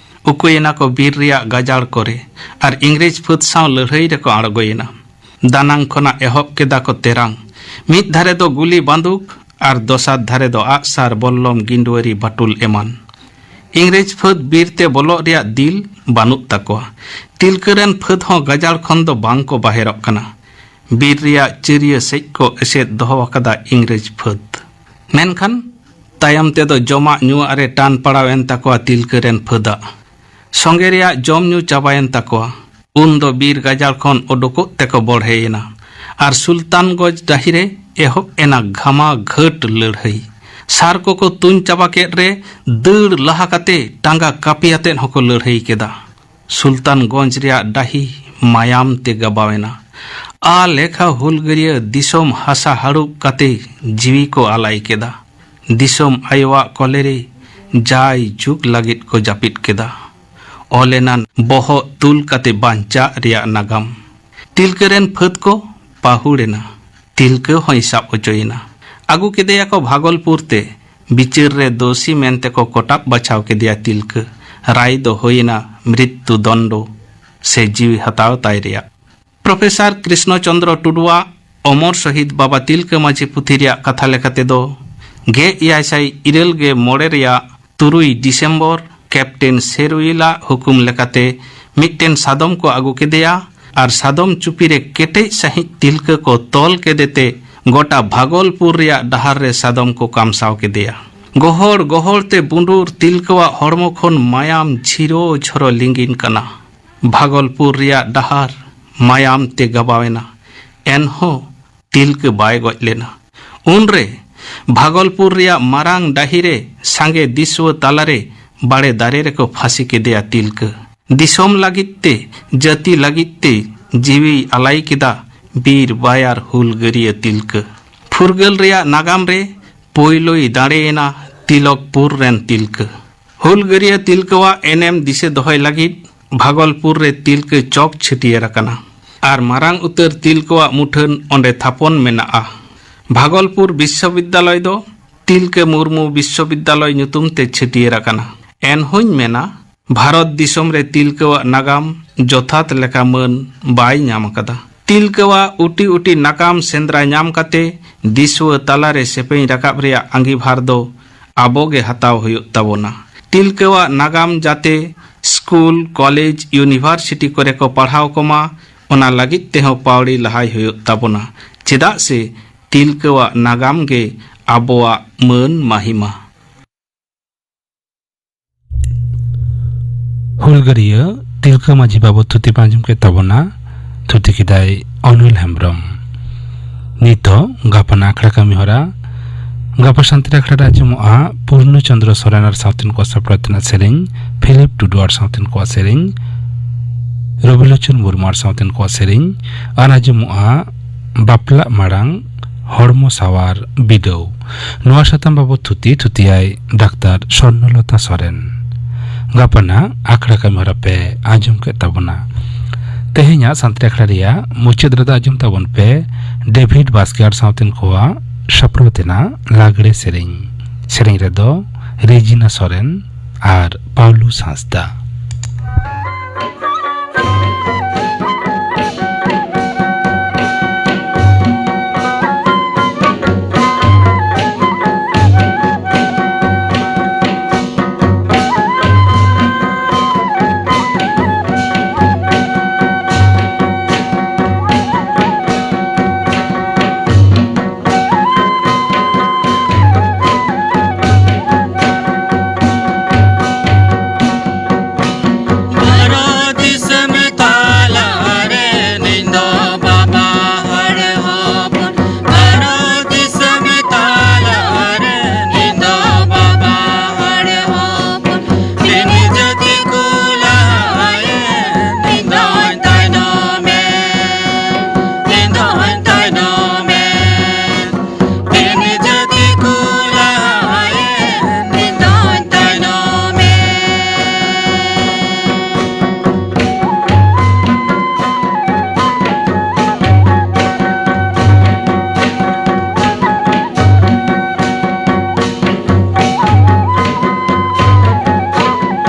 ᱩᱠᱩᱭᱮᱱᱟ ᱠᱚ ᱵᱤᱨ ᱨᱮᱭᱟᱜ ᱜᱟᱡᱟᱲ ᱠᱚᱨᱮ ᱟᱨ ᱤᱝᱨᱮᱡᱽ ᱯᱷᱟᱹᱫ ᱥᱟᱶ ᱞᱟᱹᱲᱦᱟᱹᱭ ᱨᱮᱠᱚ ᱟᱬᱜᱚᱭᱮᱱᱟ᱾ ᱫᱟᱱᱟᱝ ᱠᱷᱚᱱᱟᱜ ᱮᱦᱚᱵ ᱠᱮᱫᱟ ᱠᱚ ᱛᱮᱨᱟᱝ᱾ ᱢᱤᱫ ᱫᱷᱟᱨᱮ ᱫᱚ ᱜᱩᱞᱤ ᱵᱟᱱᱫᱩᱠ ᱟᱨ ᱫᱚᱥᱟᱨ ᱫᱷᱟᱨᱮ ᱫᱚ ᱟᱜᱼᱥᱟᱨ, ᱵᱚᱞᱞᱚᱢ, ᱜᱤᱸᱰᱣᱟᱹᱨᱤ, ᱵᱟᱹᱴᱩᱞ ᱮᱢᱟᱱ᱾ ᱤᱝᱨᱮᱡᱽ ᱯᱷᱟᱹᱫᱽ ᱵᱤᱨ ᱛᱮ ᱵᱚᱞᱚᱜ ᱨᱮᱭᱟᱜ ᱫᱤᱞ ᱵᱟᱹᱱᱩᱜ ᱛᱟᱠᱚᱣᱟ᱾ ᱛᱤᱞᱠᱟᱹ ᱨᱮᱱ ᱯᱷᱟᱹᱫᱽ ᱦᱚᱸ ᱜᱟᱡᱟᱲ ᱠᱷᱚᱱ ᱫᱚ ᱵᱟᱝ ᱠᱚ ᱵᱟᱦᱮᱨᱚᱜ ᱠᱟᱱᱟ᱾ ᱵᱤᱨ ᱨᱮᱭᱟᱜ ᱪᱟᱹᱨᱭᱟᱹ ᱥᱮᱡ ᱠᱚ ᱮᱥᱮᱫ ᱫᱚᱦᱚ ᱟᱠᱟᱫᱟ ᱤᱝᱨᱮᱡᱽ ᱯᱷᱟᱹᱫᱽ᱾ ᱢᱮᱱᱠᱷᱟᱱ ᱛᱟᱭᱚᱢ ᱛᱮᱫᱚ ᱡᱚᱢᱟᱜ ᱧᱩᱣᱟᱜ ᱨᱮ ᱴᱟᱱ ᱯᱟᱲᱟᱣ ᱮᱱ ᱛᱟᱠᱚᱣᱟ ᱛᱤᱞᱠᱟᱹ ᱨᱮᱱ ᱯᱷᱟᱹᱫᱟᱜ᱾ ᱥᱚᱸᱜᱮ ᱨᱮᱭᱟᱜ ᱡᱚᱢ ᱧᱩ ᱪᱟᱵᱟᱭᱮᱱ ᱛᱟᱠᱚᱣᱟ᱾ ᱩᱱ ᱫᱚ ᱵᱤᱨ ᱜᱟᱡᱟᱲ ᱠᱷᱚᱱ ᱚᱰᱚᱠᱚᱜ ᱛᱮᱠᱚ ᱵᱚᱲᱦᱮᱭᱮᱱᱟ ᱟᱨ ᱥᱩᱞᱛᱟᱱᱜᱚᱸᱡᱽ ᱰᱟᱹᱦᱤ ᱨᱮ ᱮᱦᱚᱵ ᱮᱱᱟ ᱜᱷᱟᱢᱟ ᱜᱷᱟᱹᱴ ᱞᱟᱹᱲᱦᱟᱹᱭ᱾ ᱥᱟᱨ ᱠᱚᱠᱚ ᱛᱩᱧ ᱪᱟᱵᱟ ᱠᱮᱫ ᱨᱮ ᱫᱟᱹᱲ ᱞᱟᱦᱟ ᱠᱟᱛᱮ ᱴᱟᱸᱜᱟ ᱠᱟᱹᱯᱤ ᱟᱛᱮᱫ ᱦᱚᱸᱠᱚ ᱞᱟᱹᱲᱦᱟᱹᱭ ᱠᱮᱫᱟ᱾ ᱥᱩᱞᱛᱟᱱᱜᱚᱸᱡᱽ ᱨᱮᱭᱟᱜ ᱰᱟᱹᱦᱤ ᱢᱟᱭᱟᱢ ᱛᱮ ᱜᱟᱵᱟᱣᱮᱱᱟ᱾ ᱟ ᱞᱮᱠᱷᱟ ᱦᱩᱞᱜᱟᱹᱨᱤᱭᱟᱹ ᱫᱤᱥᱚᱢ ᱦᱟᱥᱟ ᱦᱟᱹᱲᱩᱵ ᱠᱟᱛᱮ ᱡᱤᱣᱤ ᱠᱚ ᱟᱞᱟᱭ ᱠᱮᱫᱟ᱾ ᱫᱤᱥᱚᱢ ᱟᱭᱳᱣᱟᱜ ᱠᱚᱞᱮᱨᱮ ᱡᱟᱭ ᱡᱩᱜᱽ ᱞᱟᱹᱜᱤᱫ ᱠᱚ ᱡᱟᱹᱯᱤᱫ ᱠᱮᱫᱟ᱾ ᱚᱞ ᱮᱱᱟ ᱵᱚᱦᱚᱜ ᱛᱩᱞ ᱠᱟᱛᱮ ᱵᱟᱧᱪᱟᱜ ᱨᱮᱭᱟᱜ ᱱᱟᱜᱟᱢ᱾ ᱛᱤᱞᱠᱟᱹ ᱨᱮᱱ ᱯᱷᱟᱹᱫᱽ ᱠᱚ ᱯᱟᱹᱦᱩᱲ ᱮᱱᱟ᱾ ᱛᱤᱞᱠᱟᱹ ᱦᱚᱸᱭ ᱥᱟᱵ ᱚᱪᱚᱭᱮᱱᱟ᱾ ᱟᱹᱜᱩ ᱠᱮᱫᱮᱭᱟᱠᱚ ᱵᱷᱟᱜᱚᱞᱯᱩᱨ ᱛᱮ᱾ ᱵᱤᱪᱟᱹᱨ ᱨᱮ ᱫᱳᱥᱤ ᱢᱮᱱᱛᱮ ᱠᱚ ᱠᱚᱴᱟᱵ ᱵᱟᱪᱷᱟᱣ ᱠᱮᱫᱮᱭᱟ ᱛᱤᱞᱠᱟᱹ᱾ ᱨᱟᱭ ᱫᱚ ᱦᱩᱭᱮᱱᱟ ᱢᱨᱤᱛᱛᱩ ᱫᱚᱱᱰᱚ, ᱥᱮ ᱡᱤᱣᱤ ᱦᱟᱛᱟᱣ ᱛᱟᱭ ᱨᱮᱭᱟᱜ᱾ ᱯᱨᱚᱯᱷᱮᱥᱚᱨ ᱠᱨᱤᱥᱱᱚ ᱪᱚᱸᱫᱽᱨᱚ ᱴᱩᱰᱩᱣᱟᱜ ᱚᱢᱚᱨ ᱥᱚᱦᱤᱫ ᱵᱟᱵᱟ ᱛᱤᱞᱠᱟᱹ ᱢᱟᱹᱡᱷᱤ ᱯᱩᱛᱷᱤ ᱨᱮᱭᱟᱜ ᱠᱟᱛᱷᱟ ᱞᱮᱠᱟᱛᱮ ᱫᱚ, ᱜᱮᱞ ᱮᱭᱟᱭ ᱥᱟᱭ ᱤᱨᱟᱹᱞ ᱜᱮ ᱢᱚᱬᱮ ᱨᱮᱭᱟᱜ ᱛᱩᱨᱩᱭ ᱰᱤᱥᱮᱢᱵᱚᱨ ᱠᱮᱯᱴᱮᱱ ᱥᱮᱨᱩᱭᱤᱞᱟᱜ ᱦᱩᱠᱩᱢ ᱞᱮᱠᱟᱛᱮ ᱢᱤᱫᱴᱮᱱ ᱥᱟᱫᱚᱢ ᱠᱚ ᱟᱹᱜᱩ ᱠᱮᱫᱮᱭᱟ ᱟᱨ ᱥᱟᱫᱚᱢ ᱪᱩᱯᱤ ᱨᱮ ᱠᱮᱴᱮᱡ ᱥᱟᱹᱦᱤᱡ ᱛᱤᱞᱠᱟᱹ ᱠᱚ ᱛᱚᱞ ᱠᱮᱫᱮ ᱛᱮ ᱜᱚᱴᱟ ᱵᱷᱟᱜᱚᱞᱯᱩᱨ ᱨᱮᱭᱟᱜ ᱰᱟᱦᱟᱨ ᱨᱮ ᱥᱟᱫᱚᱢ ᱠᱚ ᱠᱟᱢᱥᱟᱣ ᱠᱮᱫᱮᱭᱟ᱾ ᱜᱚᱦᱚᱲ ᱜᱚᱦᱚᱲ ᱛᱮ ᱵᱩᱸᱰᱩᱨ ᱛᱤᱞᱠᱟᱹᱣᱟᱜ ᱦᱚᱲᱢᱚ ᱠᱷᱚᱱ ᱢᱟᱭᱟᱢ ᱡᱷᱤᱨᱚ ᱡᱷᱚᱨᱚ ᱞᱤᱸᱜᱤᱱ ᱠᱟᱱᱟ᱾ ᱵᱷᱟᱜᱚᱞᱯᱩᱨ ᱨᱮᱭᱟᱜ ᱰᱟᱦᱟᱨ ᱢᱟᱭᱟᱢ ᱛᱮ ᱜᱟᱵᱟᱣ ᱮᱱᱟ᱾ ᱮᱱᱦᱚᱸ ᱛᱤᱞᱠᱟᱹ ᱵᱟᱭ ᱜᱚᱡ ᱞᱮᱱᱟ᱾ ᱩᱱᱨᱮ ᱵᱷᱟᱜᱚᱞᱯᱩᱨ ᱨᱮᱭᱟᱜ ᱢᱟᱨᱟᱝ ᱰᱟᱹᱦᱤ ᱨᱮ ᱥᱟᱸᱜᱮ ᱫᱤᱥᱩᱣᱟᱹ ᱛᱟᱞᱟᱨᱮ ᱵᱟᱲᱮ ᱫᱟᱨᱮ ᱨᱮᱠᱚ ᱯᱷᱟᱸᱥᱤ ᱠᱮᱫᱮᱭᱟ ᱛᱤᱞᱠᱟᱹ᱾ ᱫᱤᱥᱚᱢ ᱞᱟᱹᱜᱤᱫ ᱛᱮ, ᱡᱟᱹᱛᱤ ᱞᱟᱹᱜᱤᱫ ᱛᱮ ᱡᱤᱣᱤᱭ ᱟᱞᱟᱭ ᱠᱮᱫᱟ ᱵᱤᱨ ᱵᱟᱭᱟᱨ ᱦᱩᱞᱜᱟᱹᱨᱤᱭᱟᱹ ᱛᱤᱞᱠᱟᱹ᱾ ᱯᱷᱩᱨᱜᱟᱹᱞ ᱨᱮᱭᱟᱜ ᱱᱟᱜᱟᱢ ᱨᱮ ᱯᱳᱭᱞᱳᱭ ᱫᱟᱲᱮᱭᱮᱱᱟ ᱛᱤᱞᱚᱠᱯᱩᱨ ᱨᱮᱱ ᱛᱤᱞᱠᱟᱹ᱾ ᱦᱩᱞᱜᱟᱹᱨᱤᱭᱟᱹ ᱛᱤᱞᱠᱟᱹᱣᱟᱜ ᱮᱱᱮᱢ ᱫᱤᱥᱟᱹ ᱫᱚᱦᱚᱭ ᱞᱟᱹᱜᱤᱫ ᱵᱷᱟᱜᱚᱞᱯᱩᱨ ᱨᱮ ᱛᱤᱞᱠᱟᱹ ᱪᱚᱠ ᱪᱷᱟᱹᱴᱭᱟᱹᱨ ᱟᱠᱟᱱᱟ ᱟᱨ ᱢᱟᱨᱟᱝ ᱩᱛᱟᱹᱨ ᱛᱤᱞᱠᱟᱹᱣᱟᱜ ᱢᱩᱴᱷᱟᱹᱱ ᱚᱸᱰᱮ ᱛᱷᱟᱯᱚᱱ ᱢᱮᱱᱟᱜᱼᱟ᱾ ᱵᱷᱟᱜᱚᱞᱯᱩᱨ ᱵᱤᱥᱥᱚᱵᱤᱫᱽᱫᱟᱞᱚᱭ ᱫᱚ ᱛᱤᱞᱠᱟᱹ ᱢᱩᱨᱢᱩ ᱵᱤᱥᱥᱚᱵᱤᱫᱽᱫᱟᱞᱚᱭ ᱧᱩᱛᱩᱢ ᱛᱮ ᱪᱷᱟᱹᱴᱭᱟᱹᱨ ᱟᱠᱟᱱᱟ᱾ ᱮᱱᱦᱚᱸᱧ ᱢᱮᱱᱟ, ᱵᱷᱟᱨᱚᱛ ᱫᱤᱥᱚᱢ ᱨᱮ ᱛᱤᱞᱠᱟᱹᱣᱟᱜ ᱱᱟᱜᱟᱢ ᱡᱚᱛᱷᱟᱛ ᱞᱮᱠᱟ ᱢᱟᱹᱱ ᱵᱟᱭ ᱧᱟᱢ ᱟᱠᱟᱫᱟ᱾ ᱛᱤᱞᱠᱟᱹᱣᱟᱜ ᱩᱴᱤ ᱩᱴᱤ ᱱᱟᱜᱟᱢ ᱥᱮᱸᱫᱽᱨᱟ ᱧᱟᱢ ᱠᱟᱛᱮ ᱫᱤᱥᱩᱣᱟᱹ ᱛᱟᱞᱟᱨᱮ ᱥᱮᱯᱮᱧ ᱨᱟᱠᱟᱵ ᱨᱮᱭᱟᱜ ᱟᱸᱜᱤᱵᱷᱟᱨ ᱫᱚ ᱟᱵᱚ ᱜᱮ ᱦᱟᱛᱟᱣ ᱦᱩᱭᱩᱜ ᱛᱟᱵᱚᱱᱟ᱾ ᱛᱤᱞᱠᱟᱹᱣᱟᱜ ᱱᱟᱜᱟᱢ ᱡᱟᱛᱮ ᱥᱠᱩᱞ, ᱠᱚᱞᱮᱡᱽ, ᱤᱭᱩᱱᱤᱵᱷᱟᱨᱥᱤᱴᱤ ᱠᱚᱨᱮ ᱠᱚ ᱯᱟᱲᱦᱟᱣ ᱠᱚᱢᱟ, ᱚᱱᱟ ᱞᱟᱹᱜᱤᱫ ᱛᱮᱦᱚᱸ ᱯᱟᱹᱣᱲᱤ ᱞᱟᱦᱟᱭ ᱦᱩᱭᱩᱜ ᱛᱟᱵᱚᱱᱟ᱾ ᱪᱮᱫᱟᱜ ᱥᱮ ᱛᱤᱞᱠᱟᱹᱣᱟᱜ ᱱᱟᱜᱟᱢ ᱜᱮ ᱟᱵᱚᱣᱟᱜ ᱢᱟᱹᱱ ᱢᱟᱦᱤᱢᱟ᱾ ᱦᱩᱞᱜᱟᱹᱨᱤᱭᱟᱹ ᱛᱤᱞᱠᱟᱹ ᱢᱟᱹᱡᱷᱤ ᱵᱟᱵᱚᱛ ᱛᱷᱩᱛᱤ ᱯᱮ ᱟᱸᱡᱚᱢ ᱠᱮᱫ ᱛᱟᱵᱚᱱᱟ᱾ ᱛᱷᱩᱛᱤ ᱠᱮᱫᱟᱭ ᱚᱱᱤᱞ ᱦᱮᱢᱵᱽᱨᱚᱢ᱾ ᱱᱤᱛᱚᱜ ᱜᱟᱯᱟᱱ ᱟᱠᱷᱲᱟ ᱠᱟᱹᱢᱤ ᱦᱚᱨᱟ᱾ ᱜᱟᱯᱟ ᱥᱟᱱᱛᱟᱲ ᱟᱠᱷᱲᱟ ᱨᱮ ᱟᱸᱡᱚᱢᱚᱜᱼᱟ ᱯᱩᱨᱱᱚ ᱪᱚᱸᱫᱽᱨᱚ ᱥᱚᱨᱮᱱ ᱟᱨ ᱥᱟᱶᱛᱮᱱ ᱠᱚᱣᱟᱜ ᱥᱟᱯᱲᱟᱣ ᱛᱮᱱᱟᱜ ᱥᱮᱨᱮᱧ, ᱯᱷᱤᱞᱤᱯ ᱴᱩᱰᱩ ᱟᱨ ᱥᱟᱶᱛᱮᱱ ᱠᱚᱣᱟᱜ ᱥᱮᱨᱮᱧ, ᱨᱚᱵᱤᱞᱳᱪᱚᱱ ᱢᱩᱨᱢᱩ ᱟᱨ ᱥᱟᱶᱛᱮᱱ ᱠᱚᱣᱟᱜ ᱥᱮᱨᱮᱧ, ᱟᱨ ᱟᱸᱡᱚᱢᱚᱜᱼᱟ ᱵᱟᱯᱞᱟᱜ ᱢᱟᱲᱟᱝ ᱦᱚᱲᱢᱚ ᱥᱟᱶᱟᱨ ᱵᱤᱰᱟᱹᱣ᱾ ᱱᱚᱣᱟ ᱥᱟᱛᱟᱢ ᱵᱟᱵᱚᱛ ᱛᱷᱩᱛᱤ ᱛᱷᱩᱛᱤᱭᱟᱭ ᱰᱟᱠᱛᱟᱨ ᱥᱚᱨᱱᱚᱞᱚᱛᱟ ᱥᱚᱨᱮᱱ᱾ ᱜᱟᱯᱟᱱᱟᱜ ᱟᱠᱷᱲᱟ ᱠᱟᱹᱢᱤ ᱦᱚᱨᱟ ᱯᱮ ᱟᱸᱡᱚᱢ ᱠᱮᱫ ᱛᱟᱵᱚᱱᱟ᱾ ᱛᱮᱦᱮᱧᱟᱜ ᱥᱟᱱᱛᱟᱲᱤ ᱟᱠᱷᱲᱟ ᱨᱮᱭᱟᱜ ᱢᱩᱪᱟᱹᱫ ᱨᱮᱫᱚ ᱟᱸᱡᱚᱢ ᱛᱟᱵᱚᱱ ᱯᱮ ᱰᱮᱵᱷᱤᱰ ᱵᱟᱥᱠᱮ ᱟᱨ ᱥᱟᱶᱛᱮᱱ ᱠᱚᱣᱟᱜ ᱥᱟᱯᱲᱟᱣ ᱛᱮᱱᱟᱜ ᱞᱟᱜᱽᱲᱮ ᱥᱮᱨᱮᱧ᱾ ᱥᱮᱨᱮᱧ ᱨᱮᱫᱚ ᱨᱮᱡᱤᱱᱟ ᱥᱚᱨᱮᱱ ᱟᱨ ᱯᱟᱣᱞᱩᱥ ᱦᱟᱸᱥᱫᱟ᱾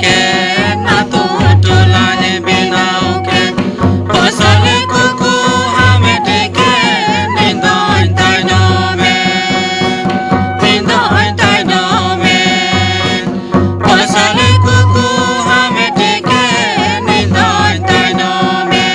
ᱠᱮᱫ, ᱟᱛᱳ ᱴᱚᱞᱟᱧ ᱵᱮᱱᱟᱣ ᱠᱮᱫ, ᱯᱚᱭᱥᱟ ᱞᱮᱠᱚ ᱠᱚ ᱦᱟᱢᱮᱴ ᱠᱮᱫ, ᱤᱧ ᱫᱚᱧ ᱛᱟᱭᱱᱚᱢ ᱮᱱ, ᱤᱧ ᱫᱚᱧ ᱛᱟᱭᱱᱚᱢ ᱮᱱ, ᱯᱚᱭᱥᱟ ᱞᱮᱠᱚ ᱠᱚ ᱦᱟᱢᱮᱴ ᱠᱮᱫ, ᱤᱧ ᱫᱚᱧ ᱛᱟᱭᱱᱚᱢ ᱮᱱ᱾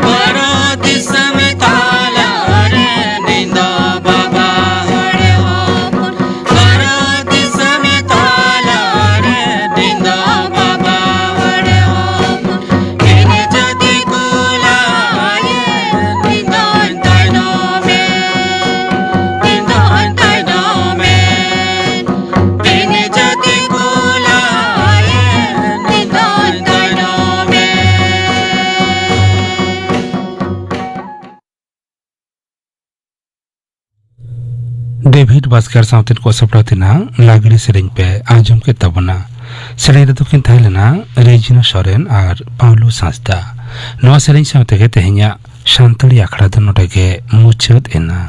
ᱵᱷᱟᱨᱚᱛ ᱫᱤᱥᱚᱢ ᱛᱟᱞᱟ ᱨᱮ ᱱᱤᱧ ᱫᱚ ᱵᱟᱵᱟ ᱦᱚᱲ ᱦᱚᱯᱚᱱ᱾ ᱵᱷᱟᱨᱚᱛ ᱫᱤᱥᱚᱢ ᱛᱟᱞᱟ ᱨᱮ ᱱᱤᱧ ᱫᱚ ᱵᱟᱵᱟ ᱦᱚᱲ ᱦᱚᱯᱚᱱ᱾ ᱤᱧ ᱡᱟᱹᱛᱤ ᱠᱚ ᱞᱟᱦᱟᱭᱮᱱ, ᱤᱧ ᱫᱚᱧ ᱛᱟᱭᱱᱚᱢ ᱮᱱ, ᱤᱧ ᱫᱚᱧ ᱛᱟᱭᱱᱚᱢ ᱮᱱ᱾ ᱤᱧ ᱡᱟᱹᱛᱤ ᱠᱚ ᱞᱟᱦᱟᱭᱮᱱ, ᱤᱧ ᱫᱚᱧ ᱛᱟᱭᱱᱚᱢ ᱮᱱ᱾ ᱰᱮᱵᱷᱤᱰ ᱵᱟᱥᱠᱟᱨ ᱥᱟᱶᱛᱮ ᱠᱚ ᱥᱟᱯᱲᱟᱣ ᱛᱮᱱᱟᱜ ᱞᱟᱜᱽᱲᱮ ᱥᱮᱨᱮᱧ ᱯᱮ ᱟᱸᱡᱚᱢ ᱠᱮᱫ ᱛᱟᱵᱚᱱᱟ᱾ ᱥᱮᱨᱮᱧ ᱨᱮᱫᱚ ᱠᱤᱱ ᱛᱟᱦᱮᱸ ᱞᱮᱱᱟ ᱨᱮᱡᱤᱱᱟ ᱥᱚᱨᱮᱱ ᱟᱨ ᱯᱟᱣᱞᱩ ᱦᱟᱸᱥᱫᱟ᱾ ᱱᱚᱣᱟ ᱥᱮᱨᱮᱧ ᱥᱟᱶ ᱛᱮᱜᱮ ᱛᱮᱦᱮᱧᱟᱜ ᱥᱟᱱᱛᱟᱲᱤ ᱟᱠᱷᱲᱟ ᱫᱚ ᱱᱚᱰᱮ ᱜᱮ ᱢᱩᱪᱟᱹᱫ ᱮᱱᱟ᱾